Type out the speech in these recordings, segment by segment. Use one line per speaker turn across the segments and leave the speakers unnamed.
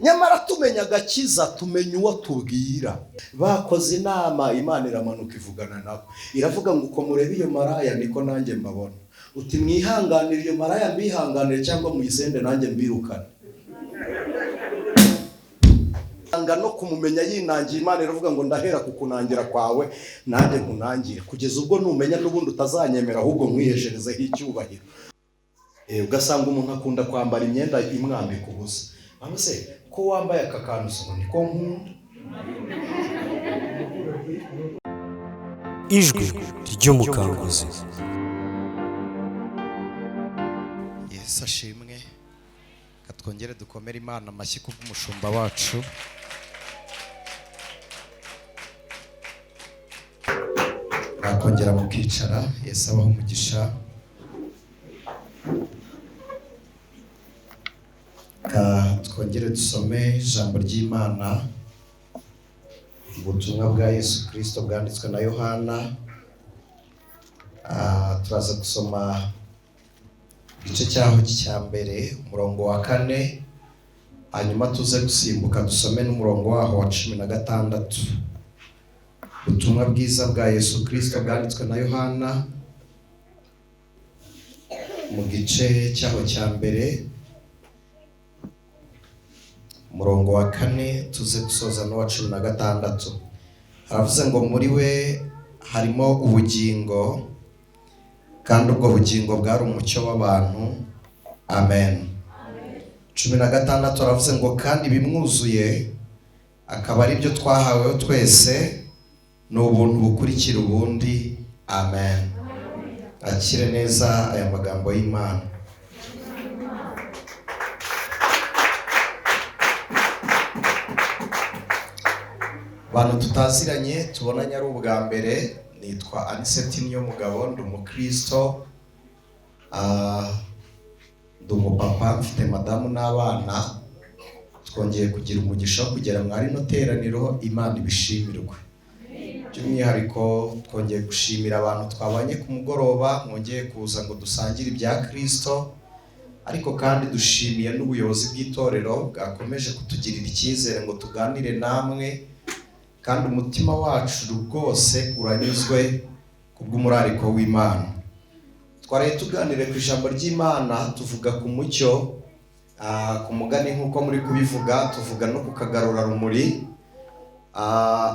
Nyamara tumenya agakiza, tumenya uwo tubwira. Bakoze inama, Imana iramanuka ivugana nabo, iravuga ngo uko mureba iyo maraya niko nanjye mbabona. Uti mwihanganire iyo maraya, mbihanganire cyangwa muyisende nanjye mbirukane. No kumumenya yinangiye, Imana iravuga ngo ndahera kukunangira kwawe nanjye nkunangire, kugeza ubwo numenya n'ubundi utazanyemera, ahubwo nkwihesherezeho icyubahiro. Ugasanga umuntu akunda kwambara imyenda imwambika ubusa. Se ko wambaye aka kantu se niko nkunda.
Ijwi ry'umukanguzi.
Yesu ashimwe. Katwongere dukomere Imana amashyi kubw'umushumba wacu. Bakongera mukicara. Yesu abahe umugisha. Twongere dusome ijambo ry'Imana, ubutumwa bwa Yesu Kristo bwanditswe na Yohana. Turaza gusoma igice cyaho cya mbere umurongo wa 4, hanyuma tuze gusimbuka dusome n'umurongo waho wa 16. Ubutumwa bwiza bwa Yesu Kristo bwanditswe na Yohana mu gice cyaho cya mbere umurongo wa 4, tuze gusoza n'uwa 16. Haravuze ngo muri we harimo ubugingo, kandi ubwo bugingo bwari umucyo w'abantu. Amen. 16 haravuze ngo kandi bimwuzuye akaba ari byo twahaweho twese, ni ubuntu bukurikira ubundi. Amen. Akire neza aya magambo y'Imana. Abantu tutaziranye tubonanye ari ubwa mbere, nitwa Aniseti Niyomugabo, ndi umukristo, ndi umupapa, mfite madamu n'abana. Twongeye kugira umugisha wo kugera mwari no teraniro, Imana ibishimirwe. By'umwihariko twongeye gushimira abantu twabanye ku mugoroba, mwongeye kuza ngo dusangire ibya Kristo, ariko kandi dushimiye n'ubuyobozi bw'itorero bwakomeje kutugirira icyizere ngo tuganire namwe, kandi umutima wacu rwose uranyuzwe kubw'umurariko w'Imana. Twaraye tuganire ku ijambo ry'Imana, tuvuga ku mucyo, ku mugani nk'uko muri kubivuga, tuvuga no ku kagarurarumuri.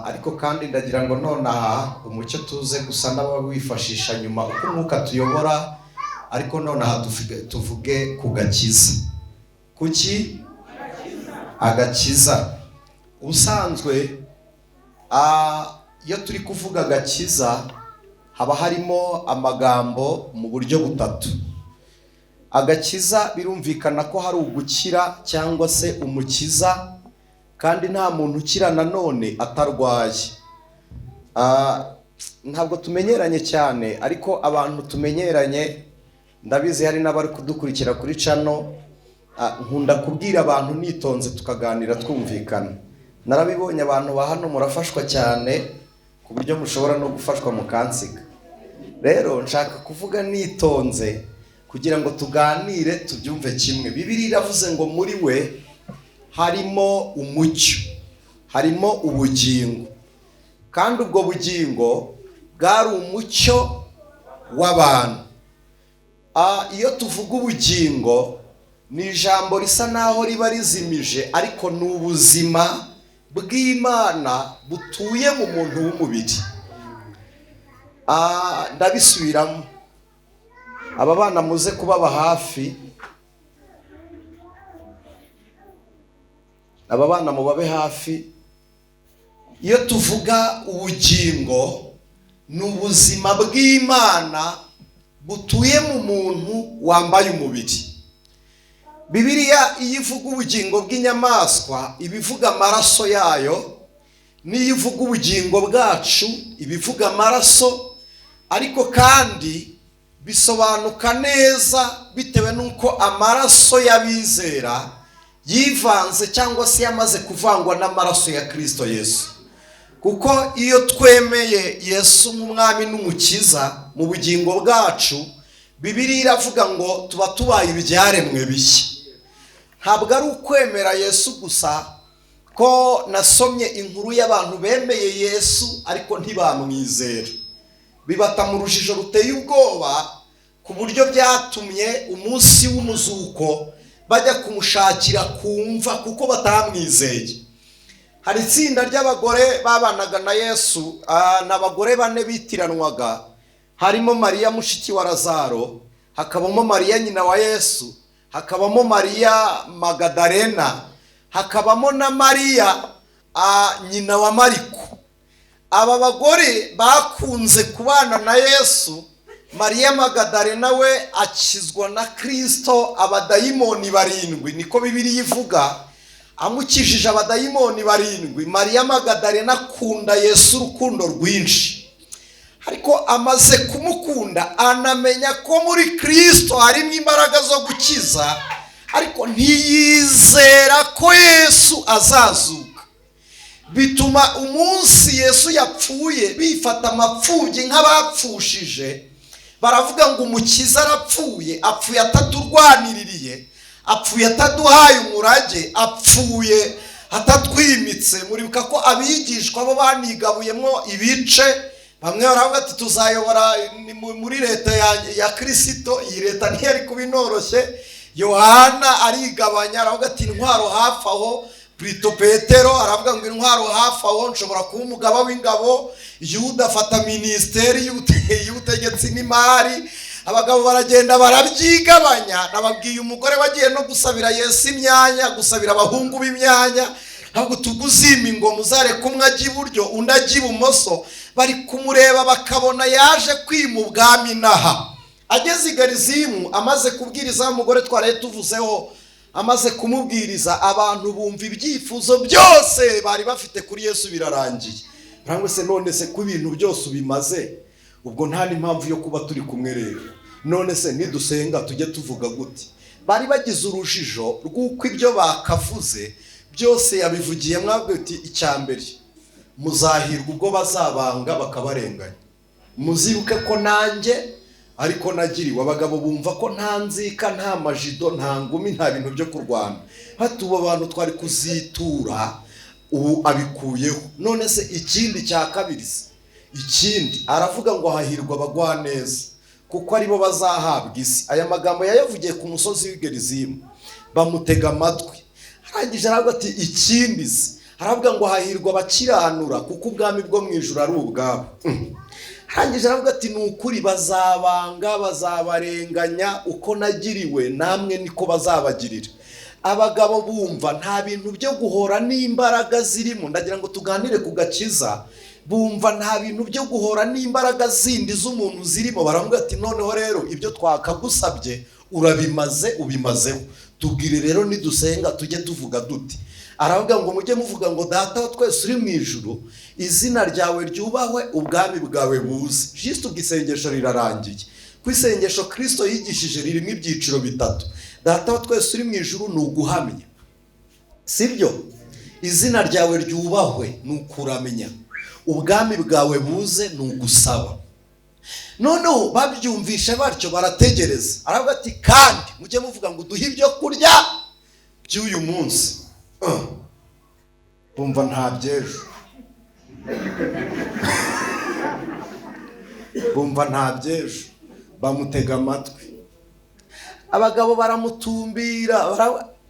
Ariko kandi ndagira ngo nonaha umucyo tuze gusa n'abawifashisha nyuma uko umwuka tuyobora, ariko nonaha tuvuge ku gakiza. Kuki agakiza? Ubusanzwe iyo turi kuvuga agakiza haba harimo amagambo mu buryo butatu. Agakiza birumvikana ko hari ugukira cyangwa se umukiza, kandi nta muntu ukira nanone atarwaye. Ntabwo tumenyeranye cyane, ariko abantu tumenyeranye ndabizi hari n'abari kudukurikira kuri channel. Nkunda kubwira abantu nitonze tukaganira twumvikana. Narabibonye abantu ba hano murafashwa cyane ku buryo mushobora no gufashwa mukansiga. Rero nshaka kuvuga nitonze kugira ngo tuganire tubyumve kimwe. Bibiliya iravuze ngo muri we harimo umucyo, harimo ubugingo, kandi ubwo bugingo bwari umucyo w'abantu. Iyo tuvuga ubugingo ni ijambo risa naho riba rizimije, ariko ni ubuzima bw'Imana butuye mu muntu w'umubiri. Ndabisubiramo, aba bana muze kubaba hafi, aba bana mubabe hafi. Iyo tuvuga ubugingo ni ubuzima bw'Imana butuye mu muntu wambaye umubiri. Bibiliya iyo ivuga ubugingo bw'inyamaswa ibivuga amaraso yayo, n'iyo ivuga ubugingo bwacu ibivuga amaraso, ariko kandi bisobanuka neza bitewe n'uko amaraso y'abizera yivanze cyangwa se yamaze kuvangwa n'amaraso ya Kristo Yesu. Kuko iyo twemeye Yesu nk'umwami n'umukiza mu bugingo bwacu, Bibiliya iravuga ngo tuba tubaye ibyaremwe bishya. Ntabwo ari ukwemera Yesu gusa, ko nasomye inkuru y'abantu bemeye Yesu ariko ntibamwizera, bibata mu rujijo ruteye ubwoba, ku buryo byatumye umunsi w'umuzuko bajya kumushakira kumva kuko batamwizeye. Hari itsinda ry'abagore babanaga na Yesu, n'abagore bane bitiranwaga, harimo Mariya mushiki wa Lazaro, hakabamo Mariya nyina wa Yesu, hakabamo Mariya Magadalena, hakabamo na Mariya nyina wa Mariko. Aba bagore bakunze kubana na Yesu. Mariya Magadalena we akizwa na Kristo abadayimoni 7, niko Bibiliya ivuga, amukijije abadayimoni 7. Mariya Magadalena akunda Yesu urukundo rwinshi, ariko amaze kumukunda anamenya ko muri Kristo harimo imbaraga zo gukiza, ariko ntiyizera ko Yesu azazuka. Bituma umunsi Yesu yapfuye bifata amapfubyi nk'abapfushije, baravuga ngo umukiza arapfuye, apfuye ataturwaniririye, apfuye ataduhaye umurage, apfuye atatwimitse. Muribuka ko abigishwa bo banigabuyemo ibice, bamwe baravuga ati tuzayobora muri leta ya Kristo, iyi leta ntiyari kuba inoroshye. Yohana arigabanya aravuga ati intwaro hafi aho, Plito Petero aravuga ngo intwaro hafi aho, nshobora kuba umugaba w'ingabo. Yuda afata minisiteri y'ubutegetsi n'imari. Abagabo baragenda barabyigabanya. Nababwiye umugore wagiye no gusabira Yesu imyanya, gusabira abahungu b'imyanya, ntabwo tuguzima ingoma, uzareka umwe ajya iburyo undi ajya ibumoso. Bari kumureba bakabona yaje kwima ubwami inaha. Ageze i Garizimu amaze kubwiriza umugore twaraye tuvuzeho, amaze kumubwiriza abantu bumva ibyifuzo byose bari bafite kuri Yesu birarangiye. Barangwe se none se ku bintu byose ubimaze, ubwo nta n'impamvu yo kuba turi kumwe rero. None se nidusenga tujye tuvuga gute? Bari bagize urujijo rw'uko ibyo bakavuze byose yabivugiye. Mwabwe uti icya mbere muzahirwa ubwo bazabanga bakabarenganya, muzibuke ko nanjye ariko nagiriwe. Abagabo bumva ko nta nzika, nta majido, nta ngumi, nta bintu byo kurwana, hatuba abantu twari kuzitura, ubu abikuyeho. None se ikindi cya kabiri se, ikindi aravuga ngo hahirwa abagwaneza kuko aribo bazahabwa isi. Aya magambo yayavugiye ku musozi w'i Gerizimu, bamutega amatwi. Arangije aravuga ati ikindi se, aravuga ngo hahirwa abakiranura kuko ubwami bwo mu ijuru ari ubwabo. Arangije aravuga ati ni ukuri bazabanga, bazabarenganya, uko nagiriwe namwe niko bazabagirira. Abagabo bumva nta bintu byo guhora n'imbaraga zirimo. Ndagira ngo tuganire ku gakiza. Bumva nta bintu byo guhora n'imbaraga zindi z'umuntu zirimo, baravuga ati noneho rero ibyo twakagusabye urabimaze, ubimazeho, tubwire rero nidusenga tujye tuvuga duti. Aravuga ngo mujye muvuga ngo Data wa twese uri mu ijuru, izina ryawe ryubahwe, ubwami bwawe buze. Juste ubwo isengesho rirarangiye. Ku isengesho Kristo yigishije ririmo ibyiciro bitatu. Data wa twese uri mu ijuru ni uguhamya, sibyo? Izina ryawe ryubahwe ni ukuramenya, ubwami bwawe buze ni ugusaba. Noneho babyumvishe batyo barategereza. Aravuga ati kandi mujye muvuga ngo duhe ibyo kurya by'uyu munsi. Bumva nta by'ejo, bumva nta by'ejo, bamutega amatwi. Abagabo baramutumbira,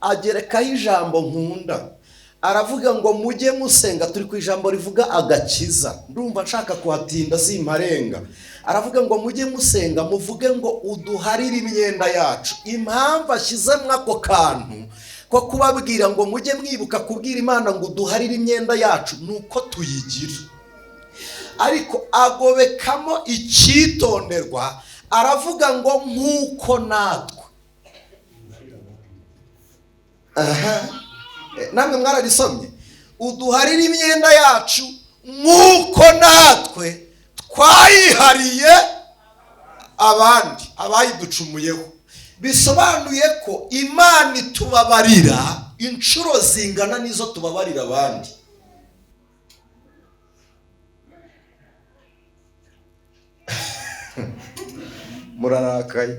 agerekaho ijambo nkunda. Aravuga ngo mujye musenga, turi ku ijambo rivuga agakiza, ndumva nshaka kuhatinda simparenga. Aravuga ngo mujye musenga muvuge ngo uduharire imyenda yacu. Impamvu ashyizemo ako kantu ko kubabwira ngo mujye mwibuka kubwira Imana ngo uduharire imyenda yacu, nuko tuyigira. Ariko agobekamo icyitonderwa, aravuga ngo nk'uko natwe. Aha, namwe mwararisomye, uduharire imyenda yacu nk'uko natwe twayihariye abandi abayiducumuyeho. Bisobanuye ko Imana itubabarira inshuro zingana n'izo tubabarira abandi. Murarakaye.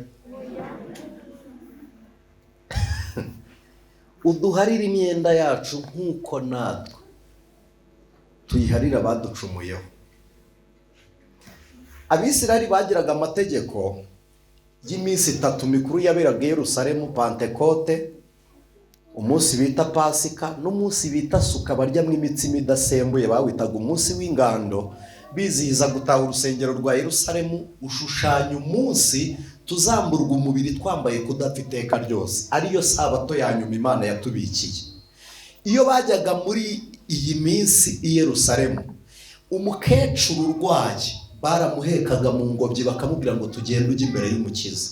Uduharire imyenda yacu nk'uko natwe tuyiharira abaducumuyeho. Abisirayeli bagiraga amategeko y'iminsi itatu mikuru yaberaga i Yerusalemu: Pantekote, umunsi bita Pasika, n'umunsi bita Suka baryamo imitsima idasembuye, bawitaga umunsi w'ingando, bizihiza gutaha urusengero rwa Yerusalemu. Ushushanya umunsi tuzamburwa umubiri twambaye kudapfa iteka ryose, ariyo sabato ya nyuma Imana yatubikiye. Iyo bajyaga muri iyi minsi i Yerusalemu, umukecuru urwaye baramuhekaga mu ngobyi bakamubwira ngo tugende ujye imbere y'Umukiza.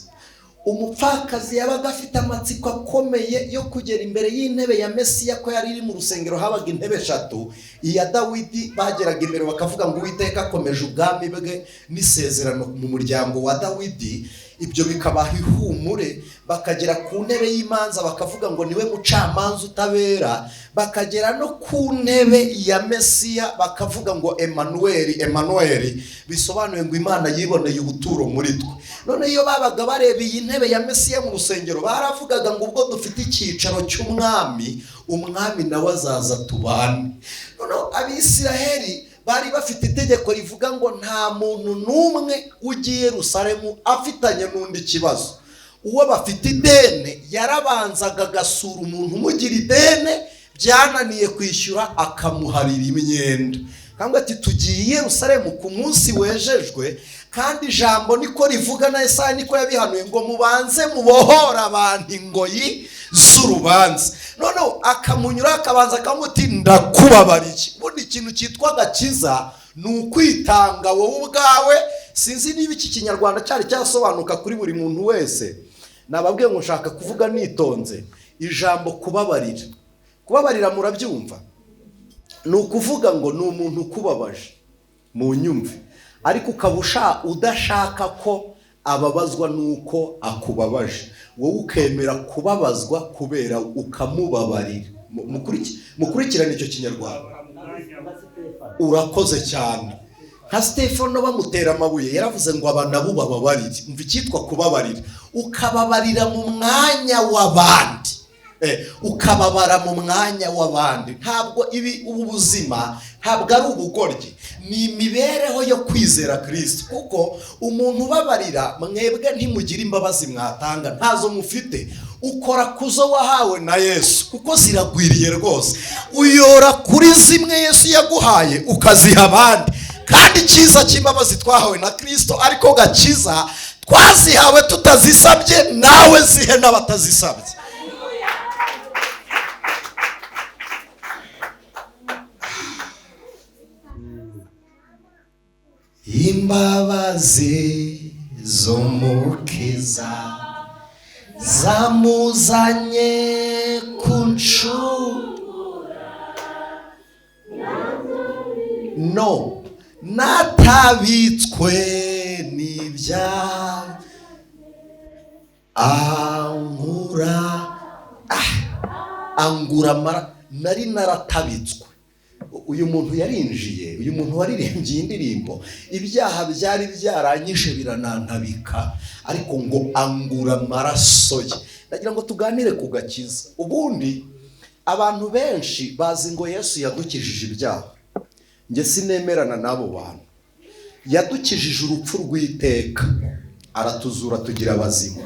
Umupfakazi yabaga afite amatsiko akomeye yo kugera imbere y'intebe ya Mesiya, ko yari iri mu rusengero, habaga intebe eshatu, iya Dawidi bageraga imbere bakavuga ngo Uwiteka akomeje ubwami bwe n'isezerano mu muryango wa Dawidi, ibyo bikabaha ihumure. Bakagera ku ntebe y'imanza bakavuga ngo niwe mucamanza utabera, bakagera no ku ntebe ya Mesiya bakavuga ngo Emanuweli, Emanuweli, bisobanuye ngo Imana yiboneye ubuturo muri twe. None iyo babaga bareba iyi ntebe ya Mesiya mu rusengero, baravugaga ngo ubwo dufite icyicaro cy'umwami, umwami nawe azaza tubane. Noneho Abisiraheli bari bafite itegeko rivuga ngo nta muntu n'umwe ugiye i Yerusalemu afitanye n'undi kibazo. Uwo bafite idene yarabanzaga agasura umuntu umugira idene, byananiye kwishyura akamuharira imyenda. Kandi ati tugiye i Yerusalemu ku munsi wejejwe, kandi ijambo niko rivuga na Yesaya niko yabihanuye ngo mubanze mubohora abantu ingoyi z'urubanza. Noneho akamunyura akabanza akamuti ndakubabariye. Ubundi ikintu cyitwa agakiza ni ukwitanga wowe ubwawe. Sinzi niba iki kinyarwanda cyari cyasobanuka kuri buri muntu wese. Nababwiye ngo nshaka kuvuga nitonze. Ijambo kubabarira, kubabarira murabyumva, ni ukuvuga ngo ni umuntu ukubabaje mu nyumve, ariko ukaba udashaka ko ababazwa nuko akubabaje, wowe ukemera kubabazwa kubera ukamubabarira. Mukurikirane icyo kinyarwanda. Urakoze cyane. Nka Stefano bamutera amabuye yaravuze ngo aba nabo bababarire. Umva icyitwa kubabarira, ukababarira mu mwanya w'abandi. Ukababara mu mwanya w'abandi. Ntabwo ibi ubu buzima ntabwo ari ubugoryi, ni imibereho yo kwizera Kristo. Kuko umuntu ubabarira, mwebwe ntimugira imbabazi mwatanga, ntazo mufite. Ukora kuzo wahawe na Yesu kuko ziragwiriye rwose. Uyora kuri zimwe Yesu yaguhaye ukaziha abandi. Kandi icyiza cy'imbabazi twahawe na Kristo, ariko gakiza twazihawe tutazisabye, nawe zihe n'abatazisabye. Imbabazi z'Umukiza zamuzanye kuncungura, no natabitswe n'ibyaha ankura, angura amara. Nari naratabitswe. Uyu muntu yarinjiye, uyu muntu waririmbye iyi ndirimbo, ibyaha byari byaranyishe biranantabika, ariko ngo angura amaraso ye. Ndagira ngo tuganire ku gakiza. Ubundi abantu benshi bazi ngo Yesu yadukijije ibyaha. Njye sinemerana n'abo bantu. Yadukijije urupfu rw'iteka, aratuzura tugira abazima.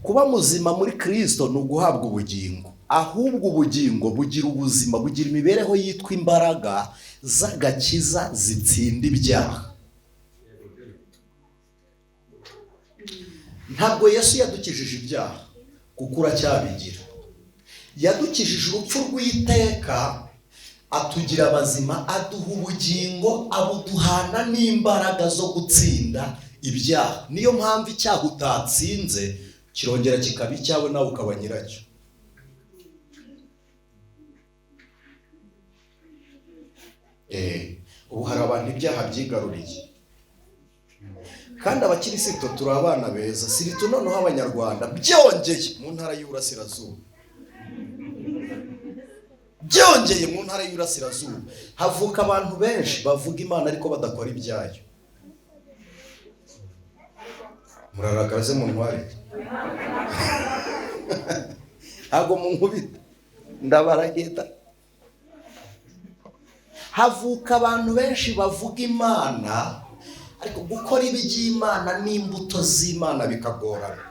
Kuba muzima muri Kristo ni uguhabwa ubugingo. Ahubwo ubugingo bugira ubuzima, bugira imibereho yitwa imbaraga z'agakiza zitsinda ibyaha. Ntabwo Yesu yadukijije ibyaha kuko uracyabigira. Yadukijije urupfu rw'iteka, atugira abazima, aduha ubugingo, abuduhana n'imbaraga zo gutsinda ibyaha. Niyo mpamvu icyaha utatsinze kirongera kikaba icyawe, nawe ukaba nyiracyo. Ubu hari abantu ibyaha byigaruriye. Kandi abakirisito turi abana beza, siritu noneho abanyarwanda byongeye mu ntara y'Iburasirazuba. Byongeye mu ntara y'Iburasirazuba havuka abantu benshi bavuga Imana ariko badakora ibyayo. Murarakaze mu ntware. Ntabwo munkubita. Ndabaragenda. Havuka abantu benshi bavuga Imana, ariko gukora iby'Imana n'imbuto z'Imana bikagorana.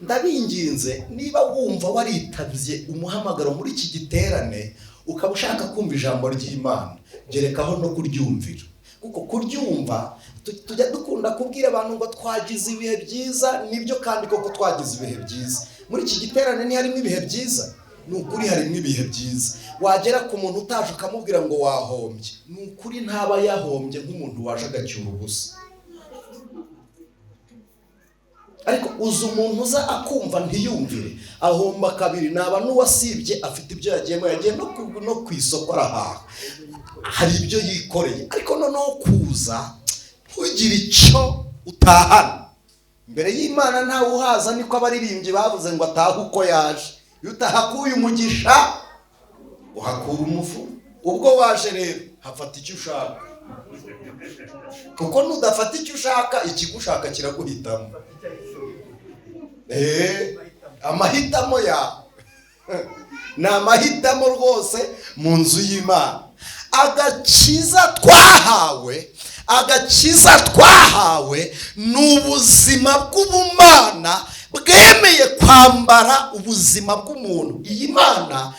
Ndabinginze, niba wumva waritabye umuhamagaro muri iki giterane, ukaba ushaka kumva ijambo ry'Imana, gerekaho no kuryumvira. Kuko kuryumva, tujya dukunda kubwira abantu ngo twagize ibihe byiza, nibyo kandi koko twagize ibihe byiza. Muri iki giterane ntiharimo ibihe byiza? Ni ukuri harimo ibihe byiza. Wagera ku muntu utaje ukamubwira ngo wahombye, ni ukuri ntaba yahombye nk'umuntu waje agacyura ubusa. Ariko uzi umuntu uza akumva ntiyumvire, ahomba kabiri. Naba n'uwasibye afite ibyo yagiyemo, yagiye no ku isoko arahaha, hari ibyo yikoreye. Ariko noneho kuza ntugire icyo utahana imbere y'Imana, ntawe uhaza. Niko abaririmbyi bavuze ngo atahe uko yaje. Iyo utahakuye umugisha uhakura umufu. Ubwo waje rero hafata icyo ushaka, kuko nudafata icyo ushaka, ikigushaka kiraguhitamo. Amahitamo yawe ni amahitamo rwose mu nzu y'Imana. Agakiza twahawe ni ubuzima bw'ubumana bwemeye kwambara ubuzima bw'umuntu. Iyi Mana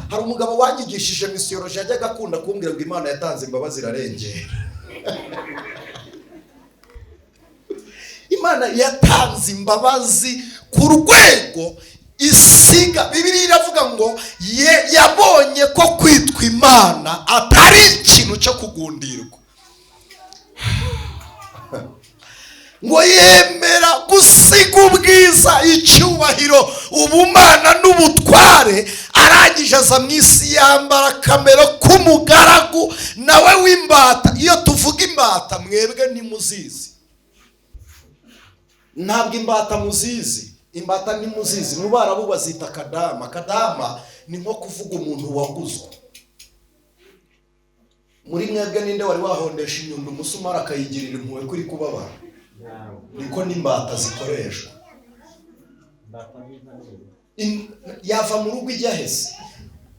hari umugabo wanyigishije misiyoloji yajyaga akunda kumbwira ngo Imana yatanze imbabazi irarengera. Imana yatanze imbabazi ku rwego isiga. Bibiliya iravuga ngo yabonye ko kwitwa Imana atari ikintu cyo kugundirwa, ngo yemera gusiga ubwiza, icyubahiro, ubumana n'ubutware. Arangije aza mu isi yambara akamero k'umugaragu nawe w'imbata. Iyo tuvuga imbata mwebwe ntimuzizi, ntabwo imbata muzizi, imbata ntimuzizi. Mu Barabu bazita kadama. Kadama ni nko kuvuga umuntu waguzwe. Muri mwebwe ninde wari wahondesha inyundo umusumari akayigirira impuhwe kuri kubabara? Niko n'imbata zikoreshwa. Yava mu rugo ijya hese.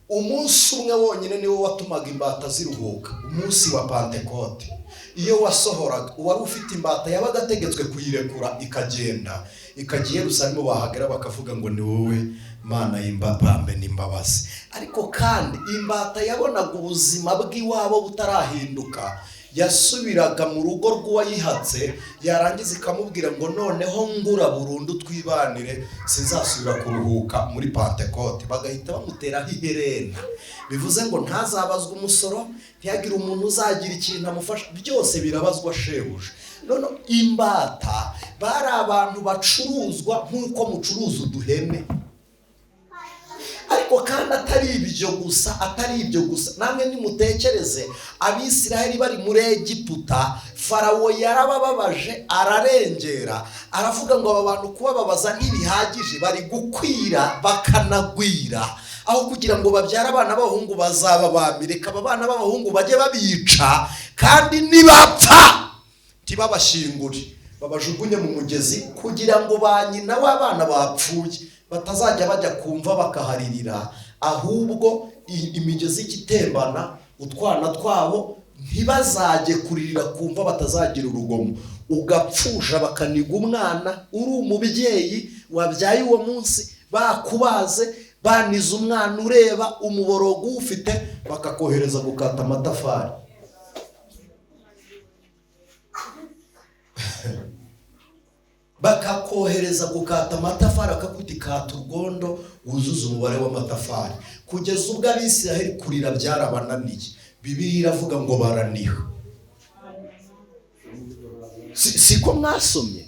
Umunsi umwe wonyine niwo watumaga imbata ziruhuka, umunsi wa Pentekote. Iyo wasohoraga, uwari ufite imbata yabaga ategetswe kuyirekura ikagenda, ikajya i Yerusalemu, bahagera bakavuga ngo ni wowe Mana y'imbabambe n'imbabazi. Ariko kandi imbata yabonaga ubuzima bw'iwabo butarahinduka, yasubiraga mu rugo rw'uwayihatse, yarangiza ikamubwira ngo noneho ngura burundu twibanire, sinzasubira kuruhuka muri Pentekote. Bagahita bamuteraho iherena, bivuze ngo ntazabazwe umusoro, ntihagire umuntu uzagira ikintu amufasha, byose birabazwa shebuja. None imbata bari abantu bacuruzwa nk'uko mucuruza uduhene. Ariko kandi atari ibyo gusa, namwe nimutekereze Abisiraheli bari muri Egiputa, Farawo yarabababaje ararengera, aravuga ngo aba bantu kubababaza ntibihagije, bari gukwira bakanagwira, aho kugira ngo babyare abana b'abahungu bazababamire, reka aba bana b'abahungu bajye babica, kandi nibapfa ntibabashyingure, babajugunye mu mugezi, kugira ngo ba nyina w'abana bapfuye batazajya bajya kumva bakaharirira, ahubwo imigezi igitembana utwana twabo ntibazajye kuririra kumva, batazagira urugomo. Ugapfusha bakaniga umwana, uri umubyeyi wabyaye uwo munsi, bakubaze baniza umwana ureba umuborogo ufite, bakakohereza gukata amatafari. Bakakohereza gukata amatafari, akakwita ikata urwondo wuzuza umubare w'amatafari. Kugeza ubwo Abisiraheli kurira byarabananiye. Bibiliya iravuga ngo baraniha. Siko mwasomye?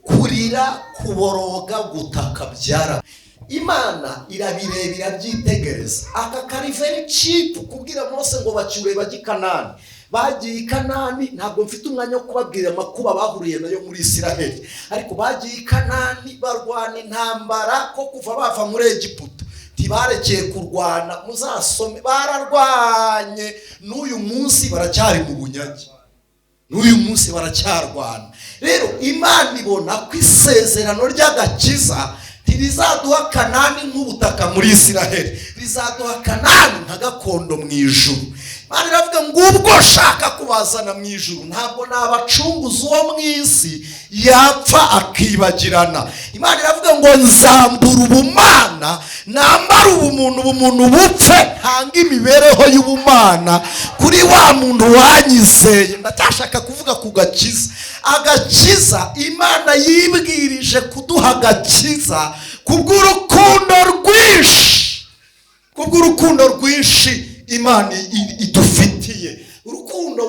Kurira, kuboroga, gutaka byara. Imana irabireba irabyitegereza. Aka kariveri cheap kubwira Mose ngo bacyure bajye i Kanani. Bagiye i Kanani, ntabwo mfite umwanya wo kubabwira amakuba bahuriye nayo muri Isiraheli, ariko bagiye i Kanani barwana intambara ko kuva bava muri Egiputa ntibarekeye kurwana. Muzasome, bararwanye n'uyu munsi baracyari mu bunyage, n'uyu munsi baracyarwana. Rero Imana ibona ko isezerano ry'agakiza
Ntirizaduha Kanani nk'ubutaka muri Isiraheli, rizaduha Kanani nka gakondo mu ijuru. Imana iravuga ngo ubwo nshaka kubazana mu ijuru, ntabwo nabacunguza uwo mu isi yapfa akibagirana. Imana iravuga ngo nzambura ubumana, nambara ubumuntu, ubumuntu bupfe, ntanga imibereho y'ubumana kuri wa muntu wanyizeye. Ndacyashaka kuvuga ku gakiza. Agakiza, Imana yibwirije kuduha agakiza kubw'urukundo rwinshi, kubw'urukundo rwinshi Imana idufitiye. Urukundo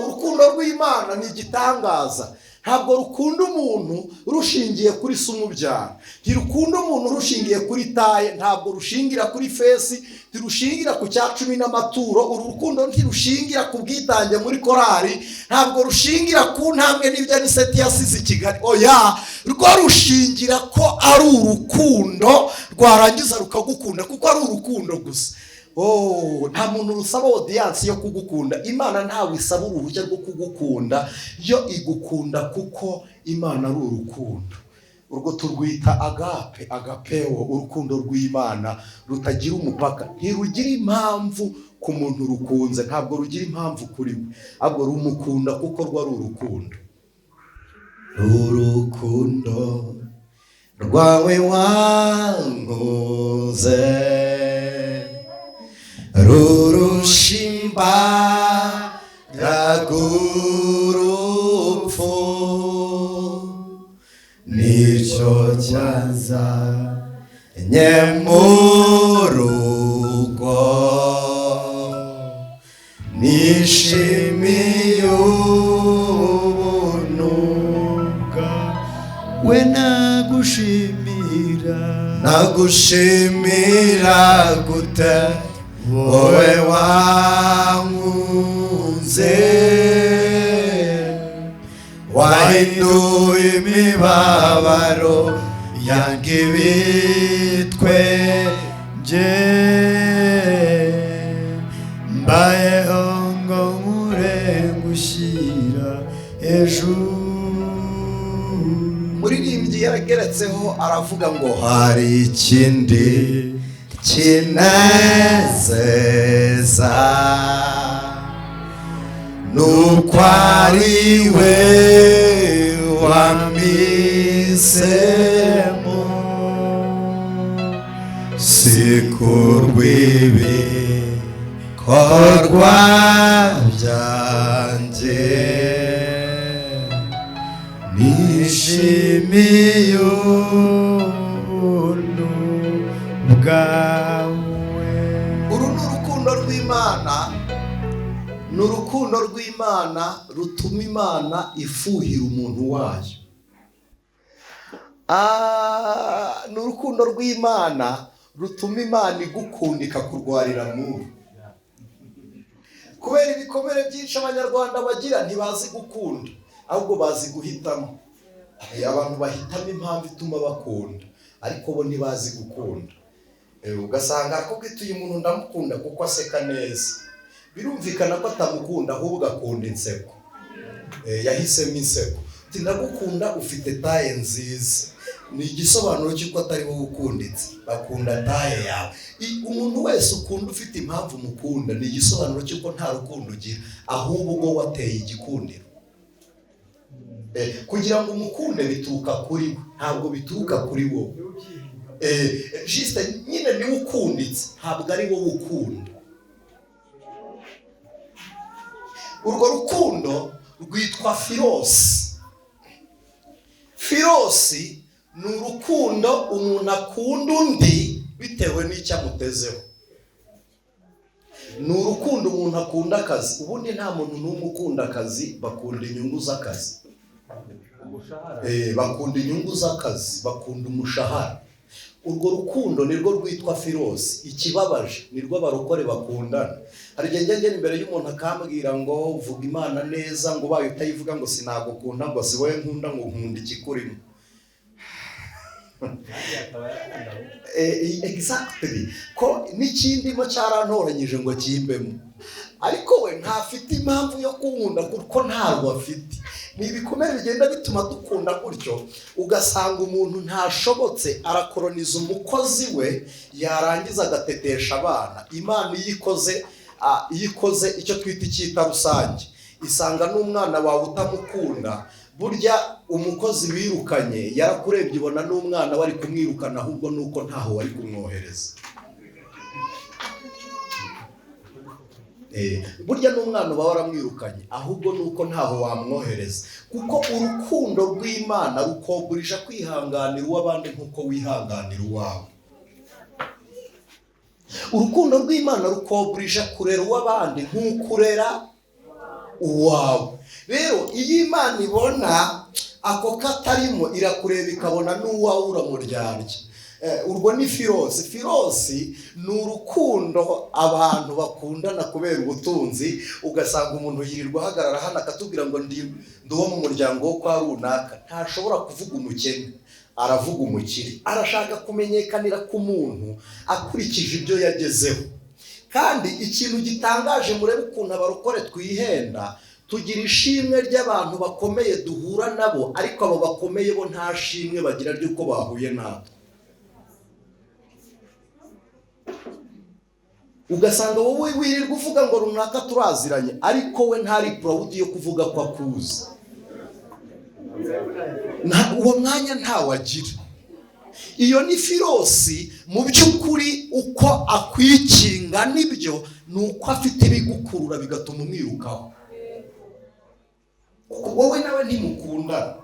rw'Imana ni igitangaza. Ntabwo rukunda umuntu rushingiye kuri se umubyara, ntirukunda umuntu rushingiye kuri taille, ntabwo rushingira kuri face, ntirushingira ku cya cumi n'amaturo. Uru rukundo ntirushingira ku bwitange muri korari, ntabwo rushingira ku ntambwe n'ibyo Aniseti yasize i Kigali. Oya, rwo rushingira ko ari urukundo, rwarangiza rukagukunda kuko ari urukundo gusa. Oh, nta muntu rusaba audience yo kugukunda. Imana ntawe isaba uruhushya rwo kugukunda, yo igukunda kuko Imana ari urukundo. Urwo turwita agape, agapeo, urukundo rw'Imana rutagira umupaka. Ntirugira impamvu ku muntu rukunze, ntabwo rugira impamvu kuri we, ahubwo rumukunda kuko rwo ari urukundo. Urukundo rwawe wankunze rurusha imbaraga urupfu, nicyo cyanzanye mu rugo. Nishimiye ubuntu
we nagushimira,
nagushimira gute, wowe wankunze, wahinduye imibabaro yanjye ibitwenge?
Mbayeho ngo nkure ngushyira hejuru.
Muririmbyi yarageretseho aravuga ngo hari ikindi kinezeza, nuko ari we wampisemo, si kurw'ibikorwa byanjye.
Nishimiye ubuntu bwawe.
Uru ni urukundo rw'Imana, ni urukundo rw'Imana rutuma Imana ifuhira umuntu wayo. Ni urukundo rw'Imana rutuma Imana igukunda ikakurwarira muru. Kubera ibikomere byinshi Abanyarwanda bagira, ntibazi gukunda, ahubwo bazi guhitamo. Abantu bahitamo impamvu ituma bakunda, ariko bo ntibazi gukunda. Ugasanga arakubwira uyu muntu ndamukunda kuko aseka neza. Birumvikana ko atamukunda, ahubwo akunda inseko. Yahisemo inseko. Uti ndagukunda ufite taille nziza, ni igisobanuro cy'uko atari wowe ukunditse, bakunda taille yawe. Umuntu wese ukunda ufite impamvu umukunda, ni igisobanuro cy'uko nta rukundo ugira, ahubwo wateye igikundiro. Kugira ngo umukunde bituruka kuri we, ntabwo bituruka kuri wowe. Juste nyine niwe ukunditse, ntabwo ari wowe ukunda. Urwo rukundo rwitwa philos. Philos ni urukundo umuntu akunda undi bitewe n'icyo amutezeho. Ni urukundo umuntu akunda akazi. Ubundi nta muntu n'umwe ukunda akazi, bakunda inyungu z'akazi. Bakunda inyungu z'akazi, bakunda umushahara. Urwo rukundo nirwo rwitwa philos. Ikibabaje nirwo abarokore bakundana. Hari igihe njya ngera imbere y'umuntu akambwira ngo vuga Imana neza, ngo ubaye utayivuga ngo sinagukunda, ngo si wowe nkunda, ngo nkunda ikikurimo.
Exactly, ko n'ikindimo cyarantoranyije ngo kimbemo, ariko we ntafite impamvu yo kunkunda kuko ntabwo afite. Ni ibikomere bigenda bituma dukunda gutyo, ugasanga umuntu ntashobotse arakoroniza umukozi we, yarangiza agatetesha abana. Imana iyo ikoze icyo twita icyita rusange, isanga n'umwana wawe utamukunda. Burya umukozi wirukanye yarakurebye ubona n'umwana wari kumwirukana, ahubwo nuko ntaho wari kumwohereza. Burya n'umwana uba waramwirukanye, ahubwo nuko ntaho wamwohereza, kuko urukundo rw'Imana rukogurisha kwihanganira uw'abandi nk'uko wihanganira uwawe. Urukundo rw'Imana rukogurisha kurera uw'abandi nk'uko urera uwawe. Rero iyo Imana ibona ako katarimo, irakureba ikabona n'uwawe uramuryarya. Urwo ni firosi. Firosi ni urukundo abantu bakundana kubera ubutunzi, ugasanga umuntu yirirwa ahagarara hano akatubwira ngo ndi uwo mu muryango wo kwa runaka. Ntashobora kuvuga umukene, aravuga umukire. Arashaka kumenyekanira ku muntu akurikije ibyo yagezeho. Kandi ikintu gitangaje, murebe ukuntu abarokore twihenda, tugira ishimwe ry'abantu bakomeye duhura nabo, ariko abo bakomeye bo nta shimwe bagira ry'uko bahuye natwe. Ugasanga wowe wirirwa uvuga ngo runaka turaziranye, ariko we ntari proud yo kuvuga ko akuzi. Uwo mwanya ntawagira. Iyo ni firosi. Mu by'ukuri uko akwikinga nibyo, ni uko afite ibigukurura bigatuma umwirukaho, kuko wowe nawe ntimukundana.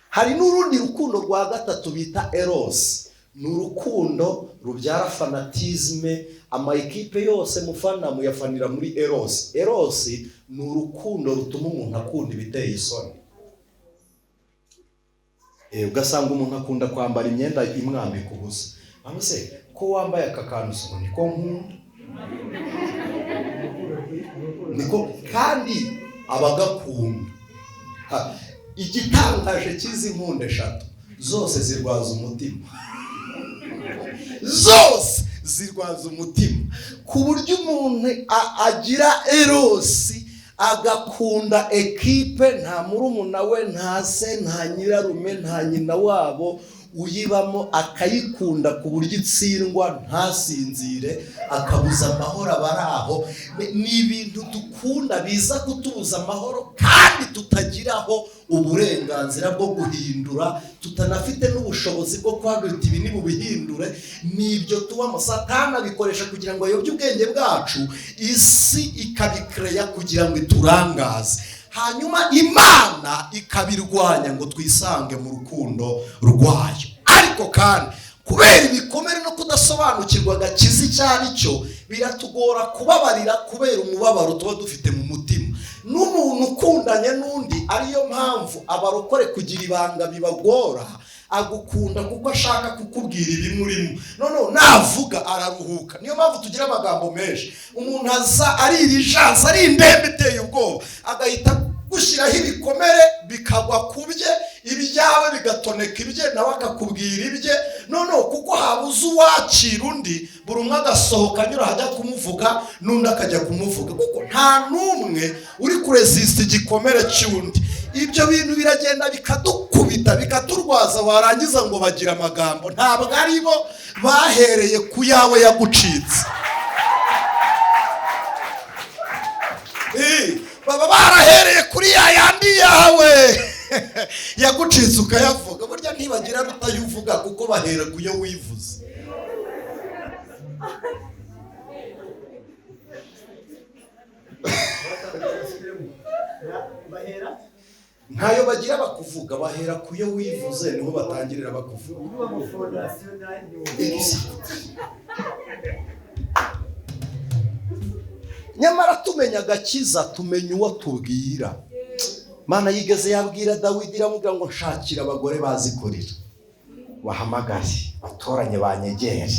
Hari n'urundi rukundo rwa gatatu bita eros. Ni urukundo rubyara fanatisme. Ama ekipe yose mufana muyafanira muri eros. Eros ni urukundo rutuma umuntu akunda ibiteye isoni. Ugasanga umuntu akunda kwambara imyenda imwambika ubusa. Se ko wambaye aka kantu se niko nkunda, niko kandi abagakunda. Igitangaje cy'izi nkunda eshatu zose zirwaza umutima, zose zirwaza umutima, ku buryo umuntu agira erosi agakunda ekipe, nta murumuna we, nta se, nta nyirarume, nta nyina wabo uyibamo, akayikunda ku buryo itsindwa ntasinzire, akabuza amahoro abari aho. Ni ibintu dukunda biza kutubuza amahoro, kandi tutagiraho uburenganzira bwo guhindura, tutanafite n'ubushobozi bwo kwagura ibi nibubihindure. Nibyo tubamo. Satani abikoresha kugira ngo ayobye ubwenge bwacu, isi ikabikreya kugira ngo iturangaze, hanyuma Imana ikabirwanya ngo twisange mu rukundo rwayo. Ariko kandi kubera ibikomere no kudasobanukirwa agakiza icyo ari cyo, biratugora kubabarira kubera umubabaro tuba dufite mu mutima. N'umuntu ukundanye n'undi, ariyo mpamvu abarokore kugira ibanga bibagora. Agukunda kuko ashaka kukubwira ibimurimo, noneho navuga araruhuka. Niyo mpamvu tugira amagambo menshi. Umuntu aza ari irijanse, ari indembe iteye ubwoba, agahita gushyiraho ibikomere bikagwa ku bye, ibyawe bigatoneka ibye, nawe akakubwira ibye. Noneho kuko habuze uwakira undi, buri umwe agasohoka anyura hajya kumuvuga n'undi akajya kumuvuga, kuko nta n'umwe uri kuresisita igikomere cy'undi. Ibyo bintu biragenda bikadukubita bikaturwaza, warangiza ngo bagira amagambo. Ntabwo ari bo bahereye ku yawe yagucitse, baba barahereye kuri ya yandi yawe yagucitse ukayavuga. Burya ntibagira rutayuvuga kuko bahera ku yo wivuze. Ntayo bagira bakuvuga, bahera ku yo wivuze, niho batangirira bakuvuga. Nyamara tumenya agakiza, tumenya uwo tubwira. Mana yigeze yabwira Dawidi, iramubwira ngo nshakira abagore bazikorera, bahamagare, batoranye, banyegere.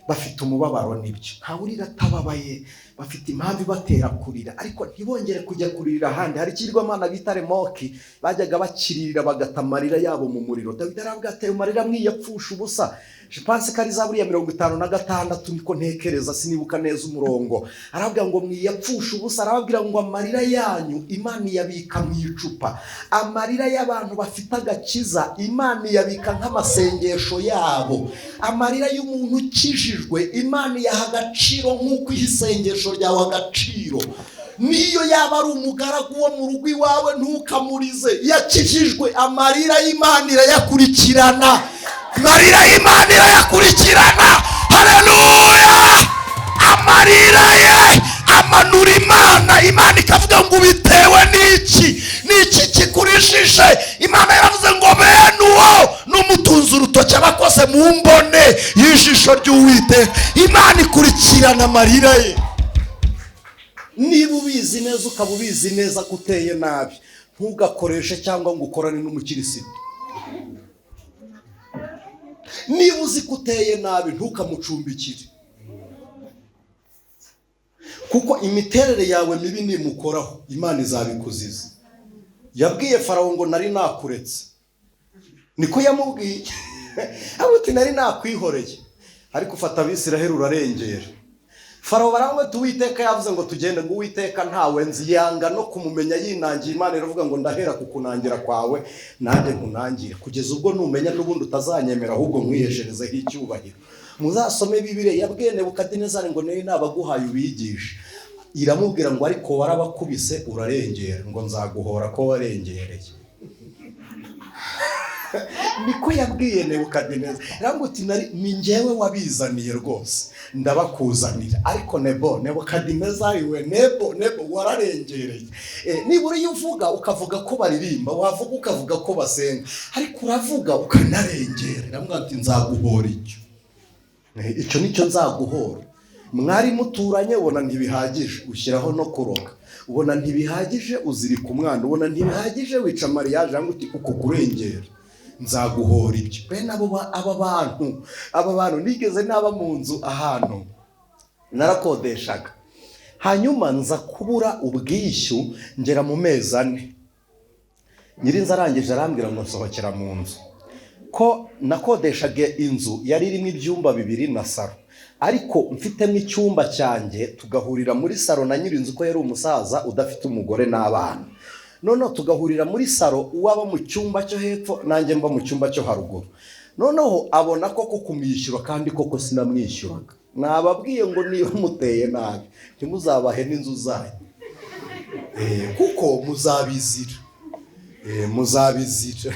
Bafite umubabaro, nibyo, ntawe urira atababaye. Bafite impamvu ibatera kurira, ariko ntibongere kujya kuririra ahandi. Hari ikigirwamana bita Remoki, bajyaga bakiririra bagata amarira yabo mu muriro. Dawidi aravuga ati: "Ayo marira mwiyapfusha ubusa." Je pense ko ari za buriya 56, niko ntekereza, sinibuka neza umurongo. Aravuga ngo mwiyapfusha ubusa, arababwira ngo amarira yanyu Imana iyabika mu icupa. Amarira y'abantu bafite agakiza Imana iyabika nk'amasengesho yabo. Amarira y'umuntu ukijijwe Imana iyaha agaciro nk'uko iha isengesho ryawe agaciro. Niyo yaba ari umugaragu wo mu rugo iwawe, ntukamurize. Yakijijwe, amarira y'Imana irayakurikirana, amarira y'Imana irayakurikirana. Haleluya! Amarira ye amanura Imana, Imana ikavuga ngo ubitewe n'iki? N'iki kikurijije? Imana yaravuze ngo bene uwo n'umutunzi urutoki abakoze mu mbone y'ijisho ry'Uwiteka. Imana ikurikirana amarira ye. Niba ubizi neza, ukaba ubizi neza ko uteye nabi, ntugakoreshe cyangwa ngo ukorane n'umukirisitu. Niba uzi ko uteye nabi, ntukamucumbikire, kuko imiterere yawe mibi nimukoraho Imana izabikuziza. Yabwiye Farawo ngo nari nakuretse, niko yamubwiye ati nari nakwihoreye, ariko ufata Abisiraheli urarengera. Farawo baramubwira ati Uwiteka yavuze ngo tugende, ngo Uwiteka ntawe nzi. Yanga no kumumenya, yinangiye. Imana iravuga ngo ndahera ku kunangira kwawe nanjye nkunangire, kugeza ubwo numenya n'ubundi utazanyemera, ahubwo nkwihesherezeho icyubahiro. Muzasome Bibiliya. Yabwiye Nebukadinezari ngo nari nabaguhaye ubigishe. Iramubwira ngo ariko warabakubise urarengera, ngo nzaguhora ko warengereye. Niko yabwiye Nebukadinezari. Iramubwira ati nari ni njyewe wabizaniye rwose, ndabakuzanira, ariko nebo Nebukadinezari we, nebo nebo wararengereye. Nibura iyo uvuga ukavuga ko baririmba, wavuga ukavuga ko basenga, ariko uravuga ukanarengera. Iramubwira ati nzaguhora icyo, icyo nicyo nzaguhora. Mwari muturanye, ubona ntibihagije, ushyiraho no kuroga, ubona ntibihagije, uzirika umwana, ubona ntibihagije, wica mariage, cyangwa uti uko kurengera nzaguhora ibyo. Bene abo aba bantu nigeze naba mu nzu ahantu narakodeshaga, hanyuma nza kubura ubwishyu ngera mu mezi 4. Nyirinzu arangije arambwira ngo nsohokera mu nzu. Ko nakodeshaga inzu yari irimo ibyumba 2 na saro, ariko mfitemo icyumba cyanjye, tugahurira muri saro na nyirinzu, ko yari umusaza udafite umugore n'abana. Noneho tugahurira muri saro, uwaba mu cyumba cyo hepfo nanjye mba mu cyumba cyo haruguru. Noneho abona koko kumwishyura, kandi koko sinamwishyuraga. Nababwiye ngo niba muteye nabi ntimuzabahe n'inzu zanyu, kuko muzabizira, muzabizira.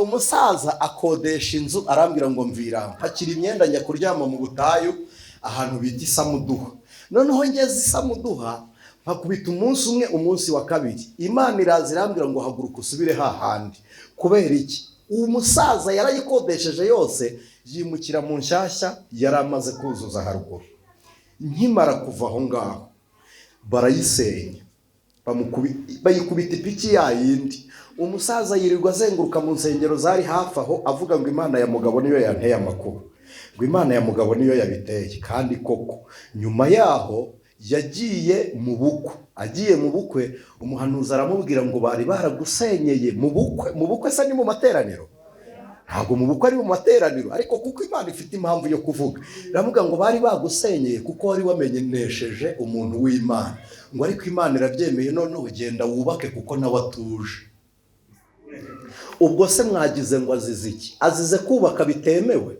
Umusaza akodesha inzu, arambwira ngo mvira, mpakira imyenda njya kuryama mu butayu ahantu bita Isamuduha. Noneho ngeze Isamuduha mpakubita umunsi umwe, umunsi wa kabiri Imana iraza irambwira ngo haguruka usubire hahandi. Kubera iki? Uwo musaza yarayikodesheje yose, yimukira mu nshyashya yari amaze kuzuza haruguru. Nkimara kuva aho ngaho barayisenya, bayikubita ipiki yayindi. Umusaza yirirwa azenguruka mu nsengero zari hafi aho avuga ngo Imana ya mugabo niyo yanteye amakuru, ngo Imana ya mugabo niyo yabiteye. Kandi koko nyuma yaho yagiye mu bukwe, agiye mu bukwe umuhanuzi aramubwira ngo bari baragusenyeye mu bukwe. Mu bukwe se ni mu materaniro? Ntabwo mu bukwe ari mu materaniro, ariko kuko Imana ifite impamvu yo kuvuga, iramubwira ngo bari bagusenyeye kuko wari wamenyesheje umuntu w'Imana, ngo ariko Imana irabyemeye, noneho ugenda wubake kuko nawe atuje. Ubwo se mwagize ngo azize iki? Azize kubaka bitemewe?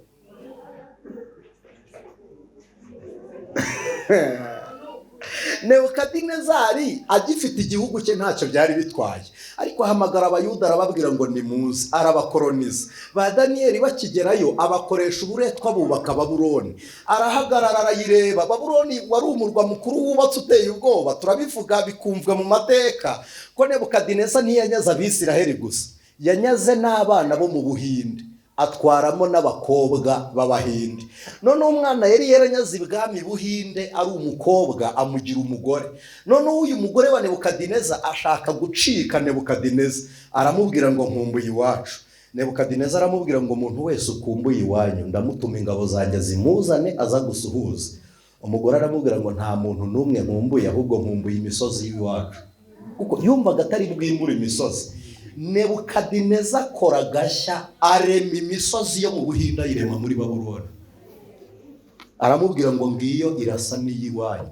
Nebukadinezari agifite igihugu cye ntacyo byari bitwaye, ariko ahamagara Abayuda arababwira ngo nimuze, arabakoroniza. Ba Daniyeli bakigerayo abakoresha uburetwa, bubaka Babuloni. Arahagarara arayireba. Babuloni wari umurwa mukuru wubatse uteye ubwoba, turabivuga bikumvwa mu mateka ko Nebukadineza ntiyanyaze Abisiraheli gusa, yanyaze n'abana bo mu Buhinde, atwaramo n'abakobwa b'Abahinde. Noneho umwana yari yaranyaze ibwami Buhinde ari umukobwa, amugira umugore. Noneho uyu mugore wa Nebukadineza ashaka gucika Nebukadineza, aramubwira ngo nkumbuye iwacu. Nebukadineza aramubwira ngo umuntu wese ukumbuye iwanyu ndamutuma ingabo zanjye zimuzane aza gusuhuza. Umugore aramubwira ngo nta muntu n'umwe nkumbuye, ahubwo nkumbuye imisozi y'iwacu, kuko yumvaga atari bwimure imisozi. Nebukadineza akora agashya, arema imisozi yo mu Buhinde, ayirema muri Babuloni. Aramubwira ngo ngiyo irasa n'iy'iwanyu.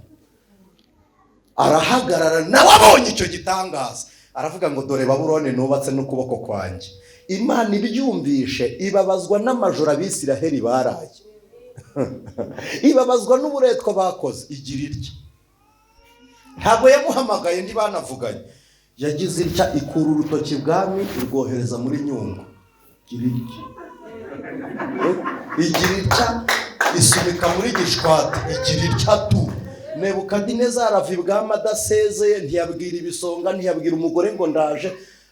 Arahagarara nawe abonye icyo gitangaza, aravuga ngo dore Babuloni nubatse n'ukuboko kwanjye. Imana ibyumvishe ibabazwa n'amajoro Abisiraheli baraye, ibabazwa n'uburetwa bakoze, igira irya. Ntabwo yamuhamagaye, ntibanavuganye, yagize itya ikura urutoki bwami irwohereza muri Nyungwe, igira irya, igira itya isunika muri Gishwati, igira itya tu. Nebukadineza arava ibwami adasezeye, ntiyabwira ibisonga, ntiyabwira umugore ngo ndaje.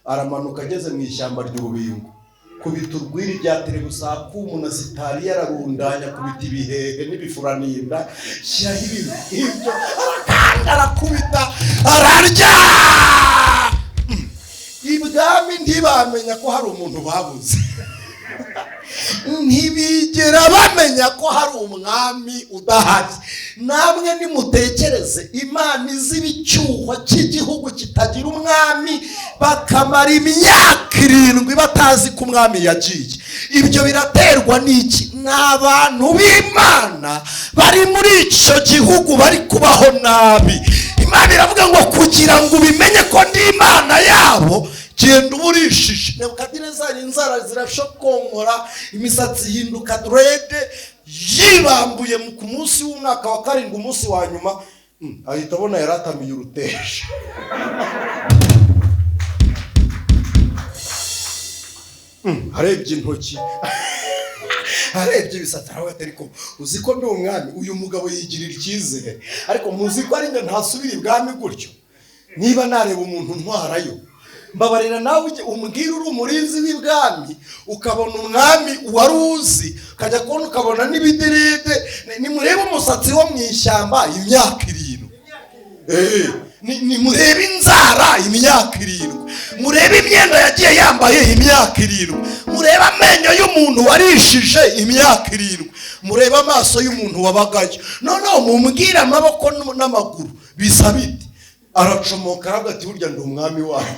Aramanuka ageze mu ishyamba ry'urubingo, kubita urwiri rya terebusakumu na sitari yararundanya, kubita ibihehe n'ibifuraninda, shyiraho ibintu nk'ibyo, arakanda, arakubita, ararya. Ibwami ntibamenya ko hari umuntu babuze, ntibigera bamenya ko hari umwami udahari. Namwe nimutekereze, Imana iziba icyuho cy'igihugu kitagira umwami, bakamara imyaka 7 batazi ko umwami yagiye. Ibyo biraterwa n'iki? Ni abantu b'Imana bari muri icyo gihugu bari kubaho nabi. Imana iravuga ngo kugira ngo ubimenye ko ndi Imana yabo, genda uburishije. Nebukadinezari inzara zirashokonkora, imisatsi ihinduka dread, yibambuye ku munsi w'umwaka wa 7, umunsi wa nyuma, ahita abona yaratamiye uruteje. Arebye intoki, arebye ibisatsi, aravuga ati ariko uzi ko ndi umwami, uyu mugabo yigirira icyizere, ariko muzi ko ari njye ntasubira ibwami gutyo, niba nareba umuntu ntwarayo. Mbabarira nawe umbwira uri umurinzi w'ibwami, ukabona umwami wari uzi, ukajya kubona ukabona n'ibidiride. Nimurebe umusatsi wo mu ishyamba imyaka 7, nimurebe inzara imyaka 7, murebe imyenda yagiye yambaye imyaka 7, murebe amenyo y'umuntu warishije imyaka 7, murebe amaso y'umuntu wabagayo, noneho mumbwire amaboko n'amaguru bisa bite. Aracomoka aravuga ati burya ndi umwami wayo.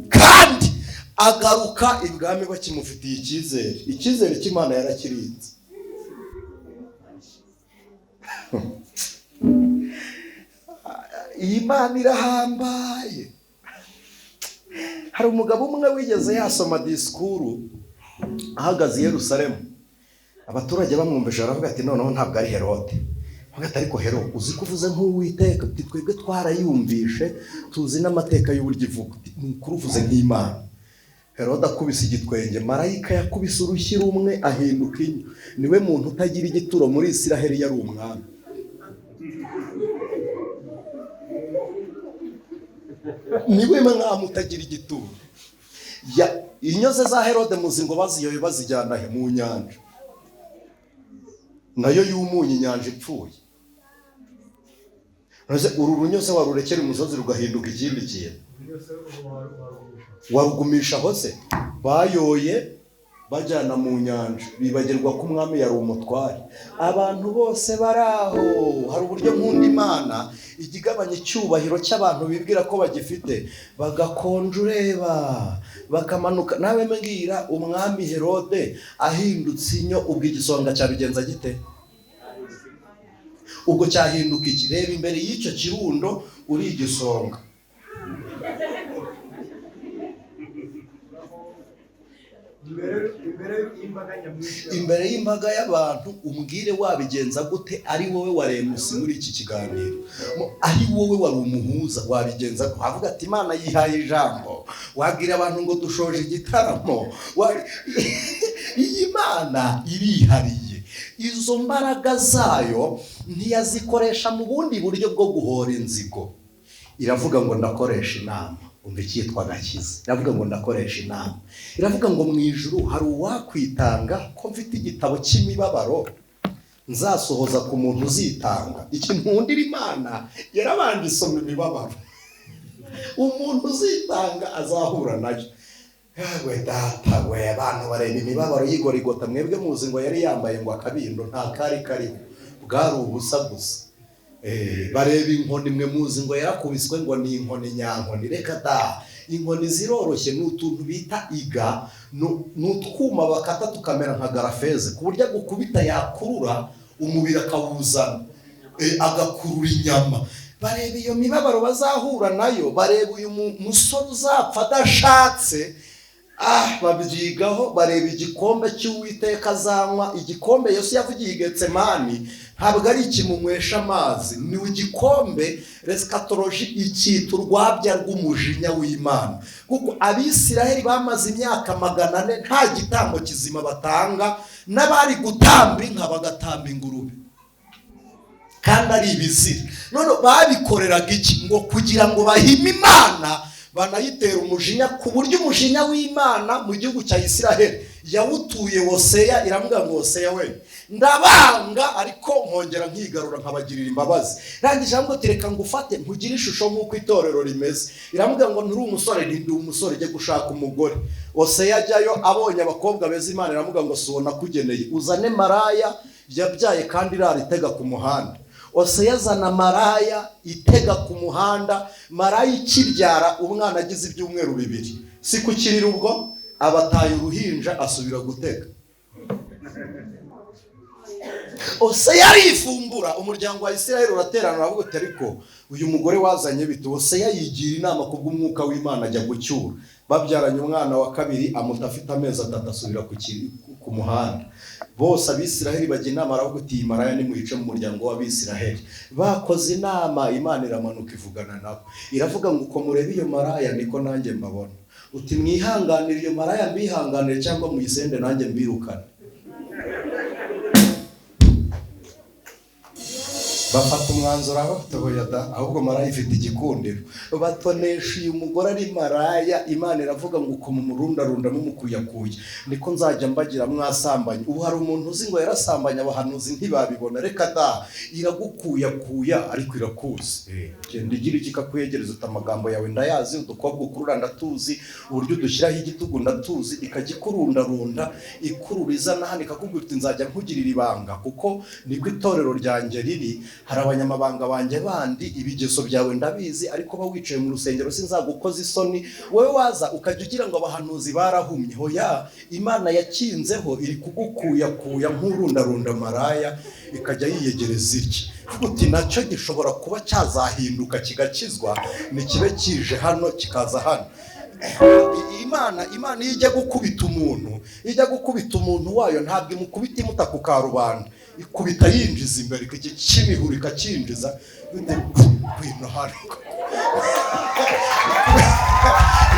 Kandi agaruka ibwami bakimufitiye icyizere, icyizere cy'Imana yarakirinze. Iyi Mana irahambaye. Hari umugabo umwe wigeze yasoma disikuru ahagaze i Yerusalemu, abaturage bamwumvise baravuga ati noneho ntabwo ari Herode. Ariko Hero uzi ko uvuze nk'Uwiteka, twebwe twarayumvishe tuzi n'amateka y'uburyo ivuga, ni ukuri uvuze nk'Imana. Herode akubise igitwenge, marayika yakubise urushyi rumwe ahinduka inyo. Niwe muntu utagira igituro muri Isiraheli, yari umwami. Niwe mwami utagira igituro. Inyo ze za Herode muzi ngo baziyoye bazijyana he? Mu nyanja, nayo yumunye inyanja ipfuye. Uru runyose warurekera umusozi rugahinduka ikindi kintu, warugumisha hose. Bayoye bajyana mu nyanja, bibagirwa ko umwami yari umutware. Abantu bose bari aho. Hari uburyo nkunda Imana ijya igabanya icyubahiro cy'abantu bibwira ko bagifite, bagakonja ureba, bakamanuka. Nawe mbwira, umwami Herode ahindutse inyo, ubwo igisonga cyabigenza gite? Ubwo cyahinduka iki? Reba imbere y'icyo kirundo uri igisonga. Imbere y'imbaga y'abantu umbwire wabigenza gute? Ari wowe waremusi muri iki kiganiro, ari wowe wari umuhuza, wabigenza gute? Wavuga ati Imana yihaye ijambo, wabwira abantu ngo dushoje igitaramo. Iyi Mana irihariye, izo mbaraga zayo ntiyazikoresha mu bundi buryo bwo guhora inzigo. Iravuga ngo ndakoresha inama. Umva icyitwa gakiza. Iravuga ngo ndakoresha inama. Iravuga ngo mu ijuru hari uwakwitanga ko mfite igitabo cy'imibabaro nzasohoza ku muntu uzitanga. Iki nkundira Imana yarabanje isoma imibabaro. Umuntu uzitanga azahura nayo. Yewe data we, abantu bareba imibabaro y'igorigota, mwebwe muzi ngo yari yambaye ngo akabindo, nta kari kariho, bwari ubusa gusa. Bareba inkoni, mwe muzi ngo yarakubiswe ngo ni inkoni nyankoni. Reka da, inkoni ziroroshye, ni utuntu bita iga, ni utwuma bakata tukamera nka garafeze, ku buryo agukubita yakurura umubiri akawuzana, agakurura inyama. Bareba iyo mibabaro bazahura nayo, bareba uyu musore uzapfa adashatse, babyigaho. Bareba igikombe cy'Uwiteka azanywa. Igikombe Yesu yavugiye i Getsemani ntabwo ari ikimunywesha amazi, ni igikombe eschatology icyita urwabya rw'umujinya w'Imana, kuko Abisiraheli bamaze imyaka 400 nta gitambo kizima batanga, n'abari gutamba inka bagatamba ingurube kandi ari ibizira. None babikoreraga iki? Ngo kugira ngo bahime Imana, banayitera umujinya, ku buryo umujinya w'Imana mu gihugu cya Isiraheli yawutuye Hoseya. Iramubwira ngo Hoseya we, ndabanga ariko nkongera nkigarura nkabagirira imbabazi. Rangije aramubwira ati reka ngufate nkugire ishusho nk'uko itorero rimeze. Iramubwira ngo nturi umusore, ndi umusore, jya gushaka umugore. Hoseya ajyayo, abonye abakobwa beza, Imana iramubwira ngo si uwo nakugeneye, uzane maraya yabyaye kandi irara itega ku muhanda. Hoseya azana maraya itega ku muhanda, maraya ikibyara umwana agize ibyumweru 2, si kukirira ubwo abataye uruhinja asubira gutega. Hoseya arifumbura, umuryango wa Isiraheli uraterana uravuga uti ariko uyu mugore wazanye bite? Hoseya yigira inama kubw'umwuka w'Imana ajya gucyura. Babyaranye umwana wa kabiri, amuta afite amezi 3, asubira ku muhanda. Bose Abisiraheli bajya inama, aravuga uti iyi maraya nimuyice mu muryango w'Abisiraheli. Bakoze inama, Imana iramanuka ivugana nabo, iravuga ngo uko mureba iyo maraya niko nanjye mbabona. Uti mwihanganire iyo maraya mbihanganire, cyangwa muyisende nanjye mbirukane. Bafata umwanzuro aho batoya da, ahubwo maraya ifite igikundiro. Batonesha uyu mugore ari maraya. Imana iravuga ngo uko mumurundarunda mumukuyakuya niko nzajya mbagira mwasambanye. Ubu hari umuntu uzi ngo yarasambanye, abahanuzi ntibabibona. Reka da, iragukuyakuya ariko irakuzi. Genda igira iki ikakwegereza, uti amagambo yawe ndayazi, udukobwa ukurura ndatuzi, uburyo udushyiraho igitugu ndatuzi. Ikajya ikurundarunda ikururiza n'ahandi, ikakubwira uti nzajya nkugirira ibanga kuko niko itorero ryanjye riri. Hari abanyamabanga banjye bandi, ibigeso byawe ndabizi, ariko ba wicaye mu rusengero sinzagukoza isoni. Wowe waza ukajya ugira ngo abahanuzi barahumye. Hoya, Imana yakinzeho iri kugukuyakuya nk'urundarunda maraya, ikajya yiyegereza itya. Uti nacyo gishobora kuba cyazahinduka kigakizwa, ni kibe kije hano kikaza hano. Imana iyo ijya gukubita umuntu, ijya gukubita umuntu wayo ntabwo imukubita imuta ku karubanda, ikubita yinjiza imbere, ikimihura ikakinjiza kwino hano,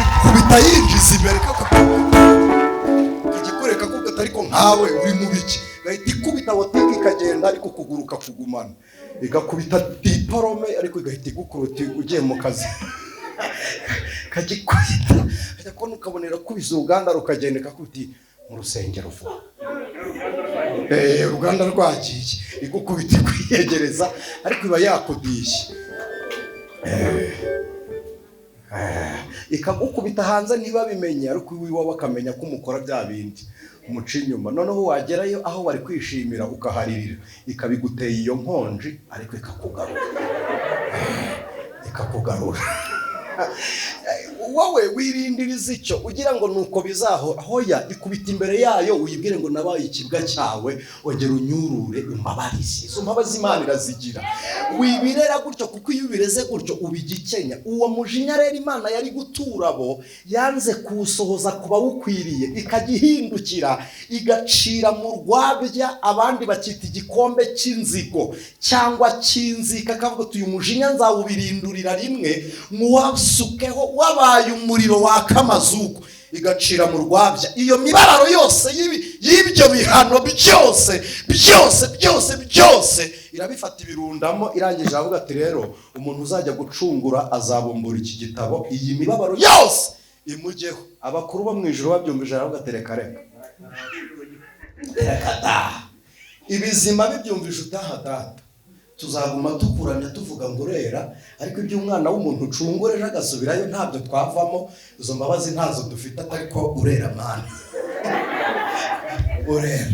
ikubita yinjiza imbere ikakwereka ko ariko nkawe uri mu biki. Gahita ikubita botike ikagenda, ariko kuguruka kugumana, igakubita diporome ariko igahita igukuruta ugiye mu kazi, kagikubita ajya kubona ukabonera kubisa uruganda rukagenda, ikakuti mu rusengero vuba, uruganda rwagiye, igukubita ikwiyegereza ariko iba yakudiye, ikagukubita hanze ntibabimenye, ariko iwawe bakamenya ko umukora bya bindi umuca inyuma. Noneho wagerayo aho bari kwishimira ukaharirira, ikabiguteye iyo nkonji ariko ikakugarura, ikakugarura. Wowe wirindiriza icyo ugira ngo nuko bizaho. Hoya, ikubita imbere yayo uyibwire ngo nabaye ikibwa cyawe, ongera unyurure umbabarize. Izo mbabazi Imana irazigira. Wibirera gutyo, kuko iyo ubireze gutyo ubigikenya. Uwo mujinya rero Imana yari gutura bo yanze kuwusohoza kuba wukwiriye, ikagihindukira igacira mu rwabya, abandi bakita igikombe cy'inzigo cyangwa cy'inzika, akavuga uti uyu mujinya nzawubirindurira rimwe muwasukeho wabaye umuriro waka amazuku. Igacira mu rwabya iyo mibabaro yose y'ibyo bihano byose byose byose byose irabifata ibirundamo. Irangije avuga ati rero umuntu uzajya gucungura azabumbura iki gitabo, iyi mibabaro yose imujyeho. Abakuru bo mu ijuru babyumvije aravuga ati reka reka reka da, ibizima bibyumvije utaha data, Tuzaguma tukuramya tuvuga ngo urera, ariko ibyo umwana w'umuntu ucungura ejo agasubirayo ntabyo twavamo. Izo mbabazi ntazo dufite, ariko urera Mana, urera.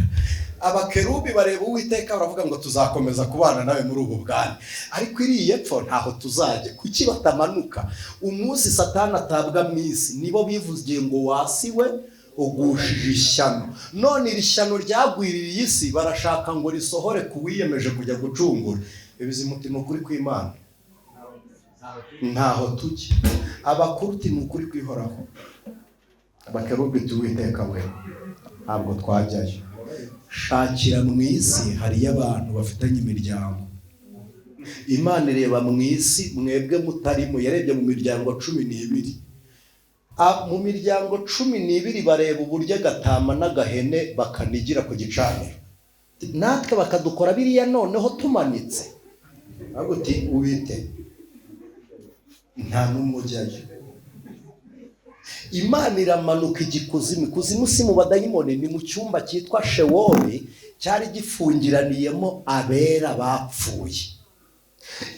Abakerubi bareba Uwiteka baravuga ngo tuzakomeza kubana nawe muri ubu bwami, ariko iriya epfo ntaho tuzajya. Kuki batamanuka? Umunsi Satani atabwa mu isi nibo bivugiye ngo wasiwe ugushije ishyano. None iri shyano ryagwiririye isi, barashaka ngo risohore ku wiyemeje kujya gucungura. Ibizimuti ni ukuri kw'Imana, ntaho tujya. Abakuruti ni ukuri kwihoraho. Abakerubi tuwiteka we ntabwo twajyayo. Shakira mu isi hariyo abantu bafitanye imiryango. Imana ireba mu isi mwebwe mutarimo, yarebye mu miryango 12. Mu miryango 12 bareba uburyo agatama n'agahene bakanigira ku gicaniro, natwe bakadukora biriya noneho tumanitse. Uti uwite nta n'umwe ujyayo. Imana iramanuka igikuzimu. Ikuzimu si mu badayimoni, ni mu cyumba cyitwa Shewoli cyari gifungiraniyemo abera bapfuye.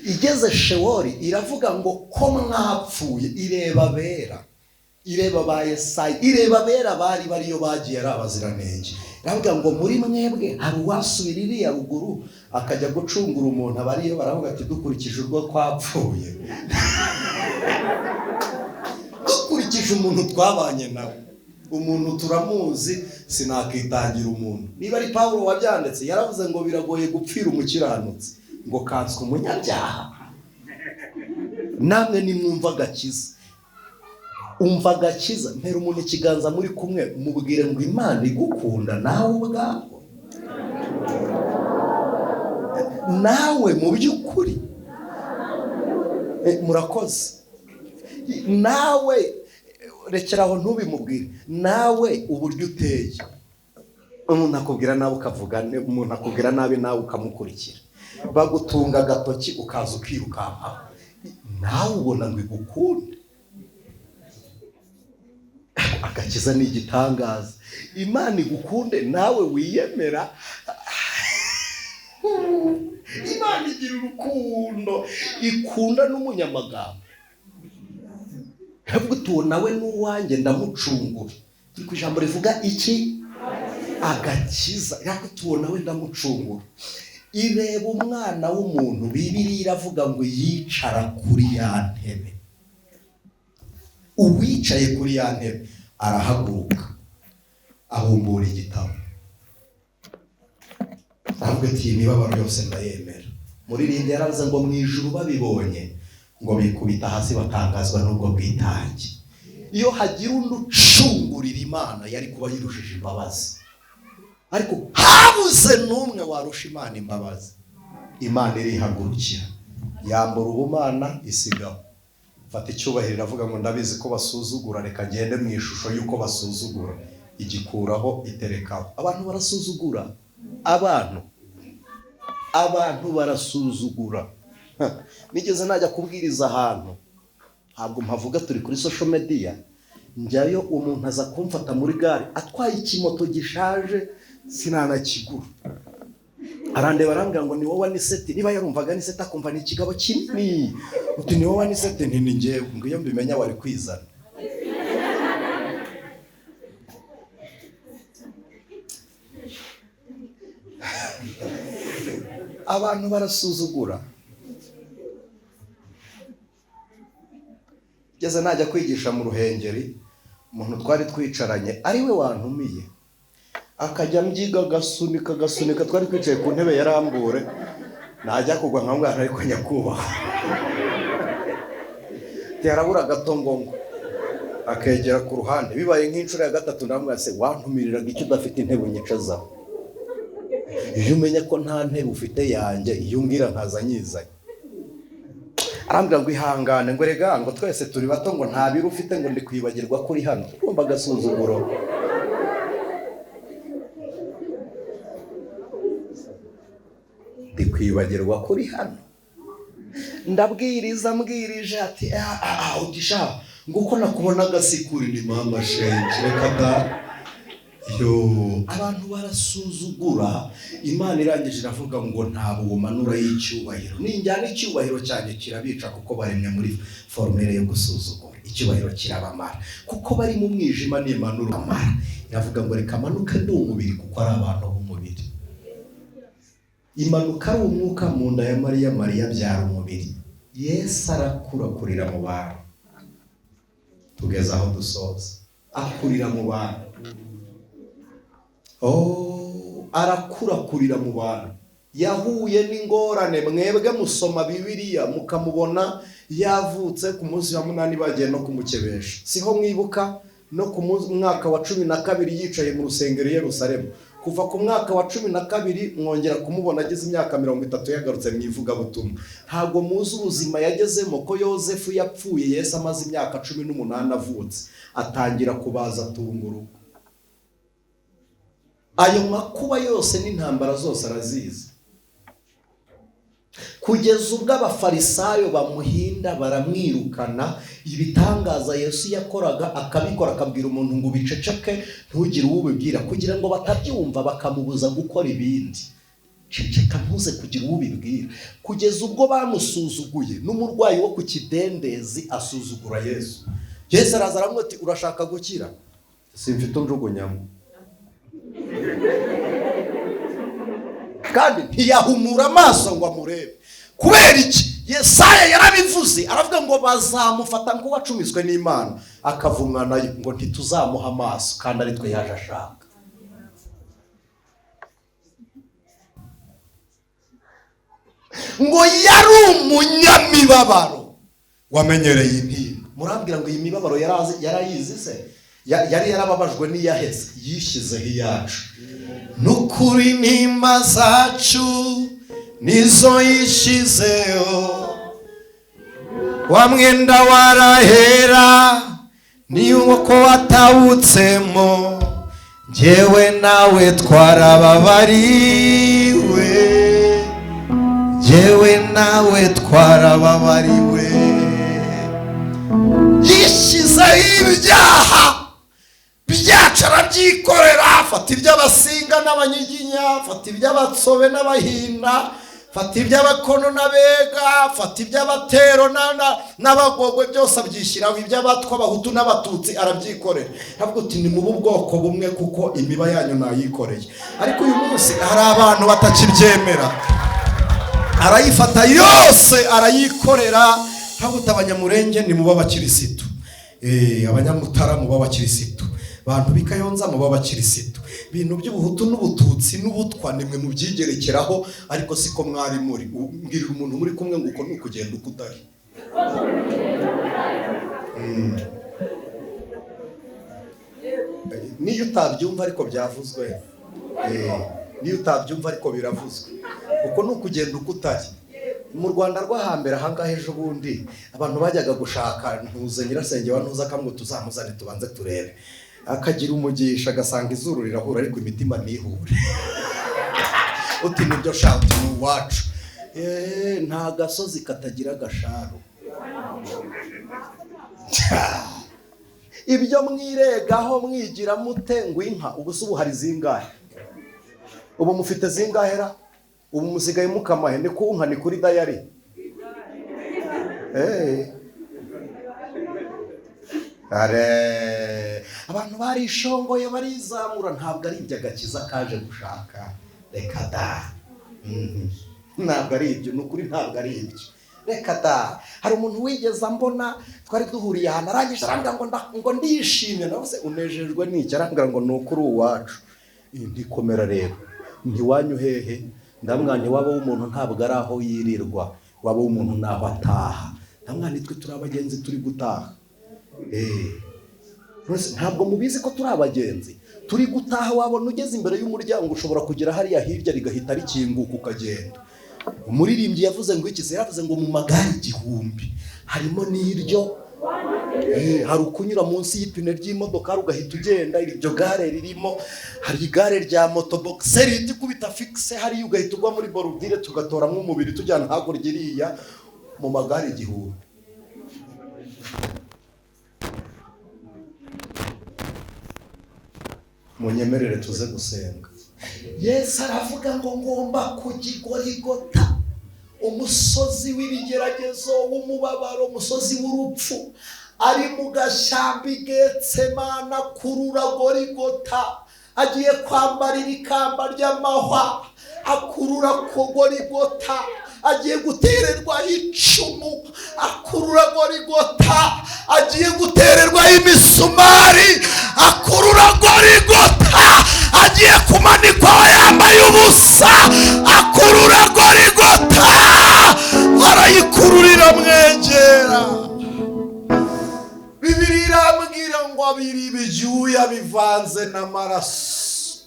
Igeze Shewoli iravuga ngo ko mwapfuye, ireba abera, ireba ba Yesayi, ireba abera bari bariyo bagiye ari abaziranenge. Iravuga ngo muri mwebwe hari uwasubira iriya ruguru akajya gucungura umuntu. Abariyo baravuga ati dukurikije urwo twapfuye, dukurikije umuntu twabanye nawe, umuntu turamuzi, sinakitangira umuntu. Niba ari Pawulo wabyanditse yaravuze ngo biragoye gupfira umukiranutsi, ngo kanswe umunyabyaha. Namwe nimwumva agakiza, umva agakiza, mpera umuntu ikiganza muri kumwe, mubwire ngo Imana igukunda nawe ubwawe, nawe mu by'ukuri. Murakoze. Nawe rekeraho ntubimubwire, nawe uburyo uteye. Umuntu akubwira nabi ukavuga, umuntu akubwira nabi nawe ukamukurikira, bagutunga agatoki ukaza ukirukanka, nawe ubona ngo igukunde. Agakiza ni igitangaza. Imana igukunde nawe wiyemera. Imana igira urukundo, ikunda n'umunyamagambo. Ntabwo tuwo nawe n'uwanjye ndamucungura. Turi ku ijambo rivuga iki? Agakiza. Ntabwo tuwo nawe ndamucungura. Ireba umwana w'umuntu, Bibiliya iravuga ngo yicara kuri ya ntebe. Uwicaye kuri ya ntebe arahaguruka abumbura igitabo, aravuga ati imibabaro yose ndayemera. Muririmbyi yaravuze ngo mu ijuru babibonye ngo bikubita hasi batangazwa n'ubwo bwitange. Iyo hagira undi ucungurira Imana yari kuba yirushije imbabazi, ariko habuze n'umwe warusha Imana imbabazi. Imana irihagurukira, yambura ubumana isigaho, fata icyubahiro iravuga ngo ndabizi ko basuzugura, reka ngende mu ishusho y'uko basuzugura. Igikuraho iterekaho. Abantu barasuzugura, abantu barasuzugura. Nigeze najya kubwiriza ahantu, ntabwo mpavuga, turi kuri social media, njyayo umuntu aza kumfata muri gare atwaye ikimoto gishaje sinanakigura. Arandeba arambwira ngo ni wowe Aniseti. Niba yarumvaga Aniseti akumva ni ikigabo kinini, uti ni wowe Aniseti? Nti ni njyewe. Ngo iyo mbimenya wari kwizana. Abantu barasuzugura. Ngeze najya kwigisha mu Ruhengeri, umuntu twari twicaranye ari we wantumiye, akajya mbyiga agasunika agasunika, twari twicaye ku ntebe yarambure, najya kugwa nkamubwira ariko nyakubahwa yarabura agatongongo, akegera ku ruhande. Bibaye nk'inshuro ya gatatu ndamubwira se wantumiriraga icyo udafite intebe unyicazaho? Iyo umenya ko nta ntebe ufite yanjye, iyo umbwira nkaza nyizanye. Arambwira ngo ihangane, ngo rega ngo twese turi bato, ngo nta biro ufite, ngo ndi kwibagirwa kuri hano. Urumva agasuzuguro. Ndi kwibagirwa kuri hano. Ndabwiriza mbwirije ati utisha ngo uko nakubonaga sikuri ni mama shenge, reka da. Yo, abantu barasuzugura. Imana irangije iravuga ngo ntabwo umanura y'icyubahiro, ninjyana icyubahiro cyanjye kirabica, kuko baremye muri formule yo gusuzugura. Icyubahiro kirabamara kuko bari mu mwijima, nimanura amara. Iravuga ngo reka manuke ndi umubiri, kuko ari abantu b'umubiri. Imanuka ari umwuka mu nda ya Mariya, Mariya abyara umubiri. Yesu arakura akurira mu bantu, tugeze aho dusoza, akurira mu bantu. Oh, arakura akurira mu bantu. Yahuye n'ingorane. Mwebwe musoma Bibiliya mukamubona yavutse ku munsi wa 8 bagiye no kumukebesha, siho mwibuka no ku mwaka wa 12 yicaye mu rusengero i Yerusalemu. Kuva ku mwaka wa 12 mwongera kumubona ageze imyaka 30 yagarutse mu ivugabutumwa. Ntabwo muzi ubuzima yagezemo, ko Yozefu yapfuye Yesu amaze imyaka 18 avutse, atangira kubaza atunga urugo. Ayo makuba yose n'intambara zose arazizi, kugeza ubwo abafarisayo bamuhinda baramwirukana. Ibitangaza Yesu yakoraga akabikora, akabwira umuntu ngo ubiceceke ntugire uwo ubibwira, kugira ngo batabyumva bakamubuza gukora ibindi. Ceceka ntuze kugira uwo ubibwira. Kugeza ubwo bamusuzuguye, n'umurwayi wo ku kidendezi asuzugura Yesu. Yesu araza aramubwira ati urashaka gukira? Simfite unjugunyamo. Kandi ntiyahumura amaso ngo amurebe. Kubera iki? Yesaya yarabivuze, aravuga ngo bazamufata nk'uwacumiswe n'Imana, akavumwa nayo, ngo ntituzamuha amaso kandi ari twe yaje ashaka. Ngo yari umunyamibabaro wamenyereye intimba. Murambwira ngo iyi mibabaro yarayizi se? Yari yarababajwe n'iyaheze, yishyizeho iyacu. Nukuri intimba zacu nizo yishizeho, wa mwenda warahera ni uko watawutsemo, njyewe nawe twarababariwe, njyewe nawe twarababariwe. Yishyizeho ibyaha byacu arabyikorera, fata iby'abasinga n'abanyiginya, fata iby'abatsobe n'abahinda, fata iby'abakono n'abega, fata iby'abatero n'abagogwe, byose abyishyiraho. Iby'abatwa, abahutu n'abatutsi arabyikorera. Ntabwo uti ni mu bwoko bumwe kuko imiba yanyu nayikoreye. Ariko uyu munsi hari abantu batakibyemera, arayifata yose arayikorera. Ntabwo abanyamurenge ni muba abakirisitu, abanyamutara muba abakirisitu, bantu b'Ikayonza muba abakirisitu. Ibintu by'ubuhutu n'ubututsi n'ubutwa nimwe mubyigerekeraho, ariko siko mwari muri. Mbwirira umuntu muri kumwe ngo uko ni ukugenda uko utari. Niyo utabyumva ariko byavuzwe, niyo utabyumva ariko biravuzwe, uko ni ukugenda uko utari. Mu Rwanda rwo hambere ahangaha ejo bundi abantu bajyaga gushaka ntuze nyirasenge wa ntuza akamwe tuzamuzane tubanze turebe, akagira umugisha agasanga izuru rirahura ariko imitima ntihure. Uti nibyo sha, uti ni uwacu. Nta gasozi katagira agasharu. Ibyo mwiregaho mwigira mute ngo inka ubu se ubu hari zingahe? Ubu mufite zingahe ra? Ubu musigaye mukamahe? Ni ku nka, ni kuri dayari. Are abantu barishongoye barizamura, ntabwo ari ibyo agakiza kaje gushaka. Reka da, ntabwo ari ibyo, ni ukuri ntabwo ari ibyo. Reka da. Hari umuntu wigeze ambona, twari duhuriye ahantu, arangije arambwira ngo ndishimye. Nawe se unejejwe n'iki? Arambwira ngo ni ukuri uwacu. Ntikomera rero, ntiwanyu hehe? Ndamwira nti waba w'umuntu ntabwo ari aho yirirwa, waba w'umuntu naho ataha. Ndamwira nti twe turi abagenzi turi gutaha. Ntabwo mubizi ko turi abagenzi turi gutaha. Wabona ugeze imbere y'umuryango ushobora kugera hariya hirya rigahita rikinguka ukagenda. Umuririmbyi yavuze ngo iki se? Yavuze ngo mu magare 1000 harimo n'iryo. Hari ukunyura munsi y'ipine ry'imodoka ugahita ugenda, iryo gare ririmo. Hari igare rya motoboxer rihita ikubita fixe hariya ugahita ugwa muri borudire, tugatoramo umubiri tujyana hakurya iriya mu magare 1000. Munyemerere tuze gusenga. Yesu aravuga ngo ngomba kujya i Gorigota, umusozi w'ibigeragezo, w'umubabaro, umusozi w'urupfu. Ari mu gashyamba i Getsemana kurura Gorigota, agiye kwambarira ikamba ry'amahwa, akurura ku Gorigota, agiye gutererwaho icumu, akurura Gorigota, agiye gutererwaho imisumari, akurura Gorigota, agiye kumanikwaho yambaye ubusa, akurura Gorigota, arayikururira mwegera. Bibiliya irambwira ngo abiri ibyuya bivanze n'amaraso.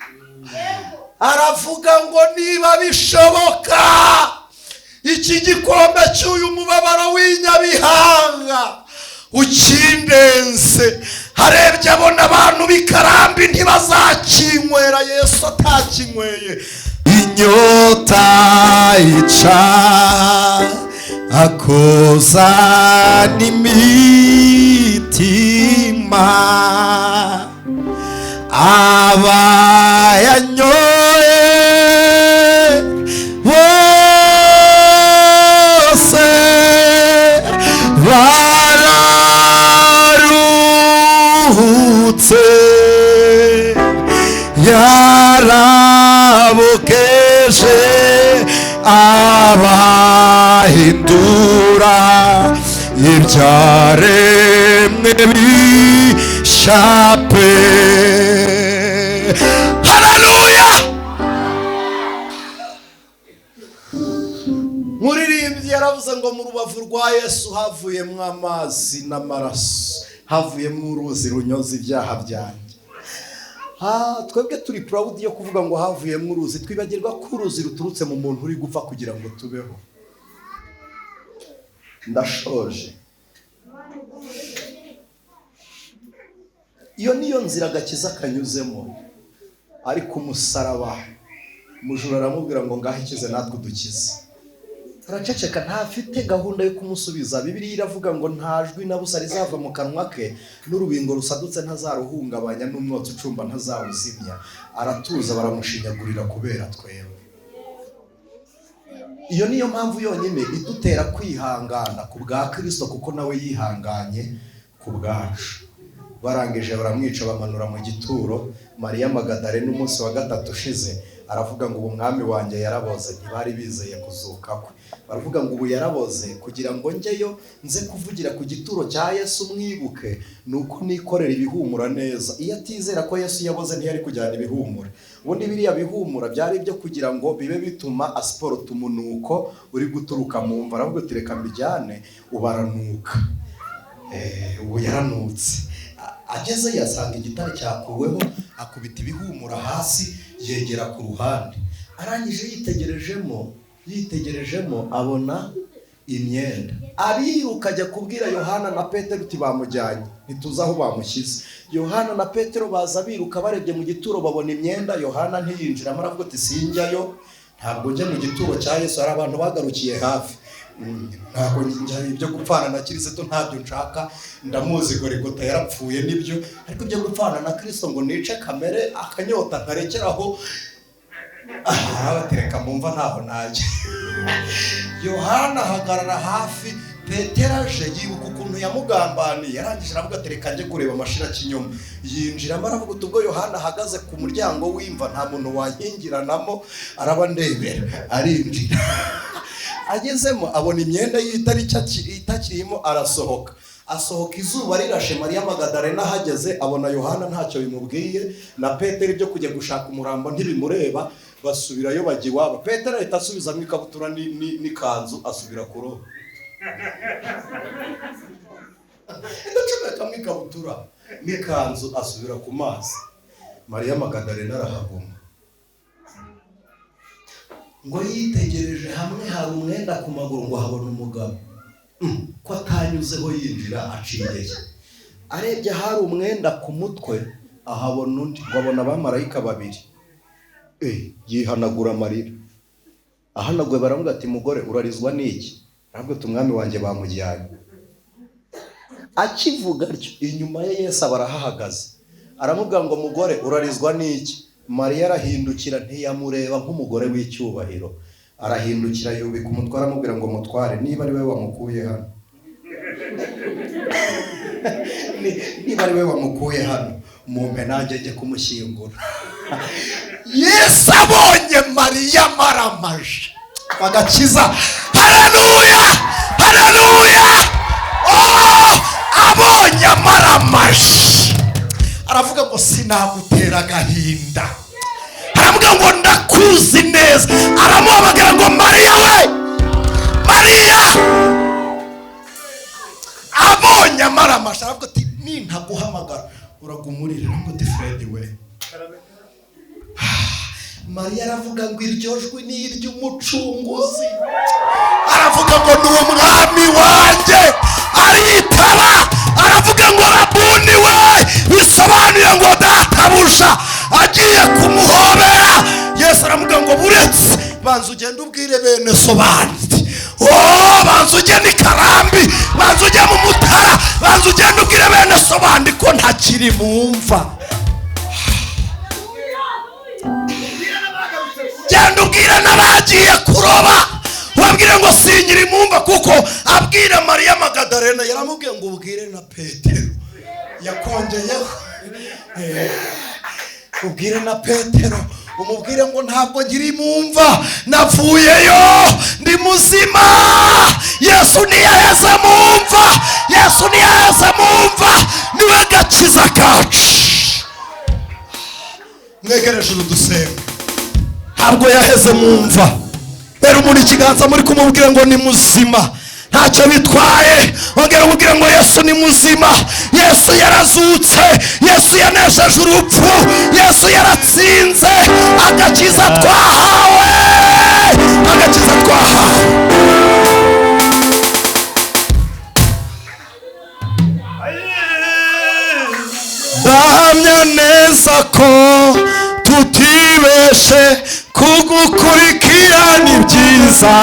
Aravuga ngo niba bishoboka iki gikombe cy'uyu mubabaro w'inyabihanga ukindenze. Harebye abona abantu b'ikarambi ntibazakinywera Yesu atakinyweye.
Inyota ica akoza n'imitima, abayanyoye bose bararuhutse, yarabokeje abahindura ibyaremwe bishya pe. Haleluya!
Muririmbyi yaravuze ngo mu rubavu rwa Yesu havuyemo amazi n'amaraso, havuyemo uruzi runyoza ibyaha byanjye. Twebwe turi proud yo kuvuga ngo havuyemo uruzi, twibagirwa ko uruzi ruturutse mu muntu uri gupfa kugira ngo tubeho. Ndashoje. Iyo niyo nzira agakiza kanyuzemo. Ariko umusaraba, umujura aramubwira ngo ngaho ikize natwe udukize. Araceceka, ntafite gahunda yo kumusubiza. Bibiliya iravuga ngo nta jwi na busa rizava mu kanwa ke, n'urubingo rusadutse ntazaruhungabanya, n'umwotsi ucumba ntazawuzimya. Aratuza, baramushinyagurira kubera twebwe. Iyo niyo mpamvu yonyine idutera kwihangana ku bwa Kristo, kuko nawe yihanganye ku bwacu. Barangije baramwica, bamanura mu gituro. Mariya Magadalena n'umunsi wa gatatu ushize aravuga ngo ubu mwami wanjye yaraboze. Ntibari bizeye kuzuka kwe. Baravuga ngo ubu yaraboze, kugira ngo njyeyo nze kuvugira ku gituro cya Yesu mwibuke, nuko nikorera ibihumura neza. Iyo atizera ko Yesu yaboze ntiyari kujyana ibihumura. Ubundi biriya bihumura byari ibyo kugira ngo bibe bituma asiporota umunuko uri guturuka mu mva. Aravuga ati reka mbijyane, ubaranuka. Ubu yaranutse. Ageze yasanga igitare cyakuweho, akubita ibihumura hasi, yegera ku ruhande. Arangije yitegerejemo abona imyenda. Ariruka ajya kubwira Yohana na Petero uti bamujyanye, ntituzi aho bamushyize. Yohana na Petero baza biruka, barebye mu gituro babona imyenda. Yohana ntiyinjiramo, aravuga ati sinjyayo, ntabwo njya mu gituro cya Yesu. Hari abantu bagarukiye hafi. Ntabwo njya ibyo gupfana na Kristo, ntabyo nshaka. Ndamuzi Gorigota yarapfuye nibyo, ariko ibyo gupfana na Kristo ngo nice kamere akanyota nkarekeraho, arabatereka mumva ntaho najya. Yohana ahagarara hafi, Petero aje yibuka ukuntu yamugambaniye. Yarangije aravuga ati reka njye kureba amashira kinyoma. Yinjiramo aravuga uti ubwo Yohana ahagaze ku muryango w'imva nta muntu wankingiranamo, araba ndebera. Arinjira, agezemo abona imyenda itakirimo, arasohoka. Asohoka izuba rirashe. Mariya Magadalena ahageze abona Yohana ntacyo bimubwiye, na Petero ibyo kujya gushaka umurambo ntibimureba. Basubirayo bajya iwabo. Petero ahita asubizamo ikabutura n'ikanzu, asubira kuroba. Ndacomekamo ikabutura n'ikanzu, asubira ku mazi. Mariya Magadalena arahaguma. Ngo yitegereje hamwe hari umwenda ku maguru, ngo habona umugabo ko atanyuzeho yinjira aciye. Arebye hari umwenda ku mutwe ahabona undi, ngo abona abamarayika babiri. Yihanagura amarira. Ahanaguye baravuga ati mugore urarizwa n'iki? Aravuga ati umwami wanjye bamujyanye. Akivuga atyo inyuma ye Yesu aba arahahagaze. Aramubwira ngo mugore urarizwa n'iki? Mariya arahindukira, ntiyamureba nk'umugore w'icyubahiro, arahindukira yubika umutwe, aramubwira ngo mutware, niba ari we wamukuye hano, niba ari we wamukuye hano, mumpe nanjye njye kumushyingura. Yesu abonye Mariya amaramaje agakiza, haleluya, haleluya. Oh, abonye amaramaje aravuga ngo sinagutera agahinda, aravuga ngo ndakuzi neza, aramuhamagara ngo Mariya we, Mariya. Abonye amaramaje aravuga ati nintaguhamagara uragumurire. Aravuga ati Fred we. Mariya aravuga ngo iryo jwi ni iry'umucunguzi, aravuga ngo ni umwami wanjye, aritaba, aravuga ngo rabuni we, bisobanuye ngo databuja, agiye kumuhobera. Yesu aravuga ngo buretse, banza ugende ubwire bene so bandi, oh, banza ugende i Karambi, banza ujye mu Mutara, banza ugende ubwire bene so bandi ko ntakiri mu mva. Genda ubwire n'abagiye kuroba, ubabwire ngo sinyiri mu mva, kuko abwira Mariya Magadalena yaramubwiye ngo ubwire na Petero, yakongeyeho ubwire na Petero, umubwire ngo ntabwo nkiri mu mva, navuyeyo ndi muzima. Yesu ntiyaheze mu mva, Yesu ntiyaheze mu mva, niwe gakiza kacu. Mwegereje urudusenga, ntabwo yaheze mu mva. Rero umuntu ikiganza muri kumubwira ngo ni muzima, ntacyo bitwaye. Ongera umubwire ngo Yesu ni muzima, Yesu yarazutse, Yesu yanesheje urupfu, Yesu yaratsinze. Agakiza twahawe, agakiza twahawe. Ndahamya neza ko tutibeshe, kugukurikira ni byiza,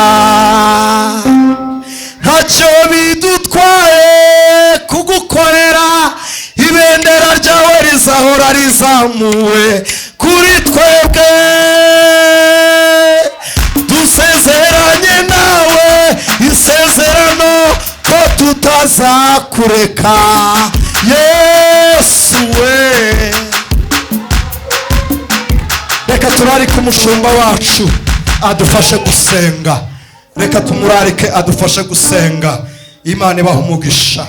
ntacyo bidutwaye kugukorera, ibendera ryawe rizahora rizamuwe kuri twebwe. Dusezeranye nawe isezerano ko tutazakureka, Yesu we. Reka turarike umushumba wacu adufashe gusenga, reka tumurarike adufashe gusenga. Imana ibaha umugisha.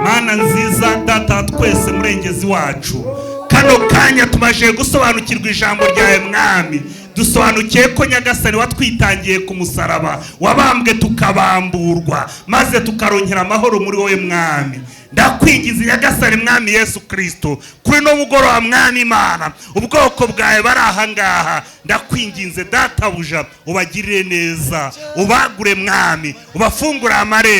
Mana nziza, data twese murengezi wacu, kano kanya tumaje gusobanukirwa ijambo ryawe mwami. Dusobanukiye ko Nyagasani watwitangiye ku musaraba, wabambwe tukabamburwa, maze tukaronkera amahoro muri wowe mwami. Ndakwingiza Nyagasani mwami Yesu Kristo, kuri no mugoroba mwami Imana, ubwoko bwawe bari aha ngaha, ndakwinginze databuja, ubagirire neza, ubagure mwami, ubafungure amarembo.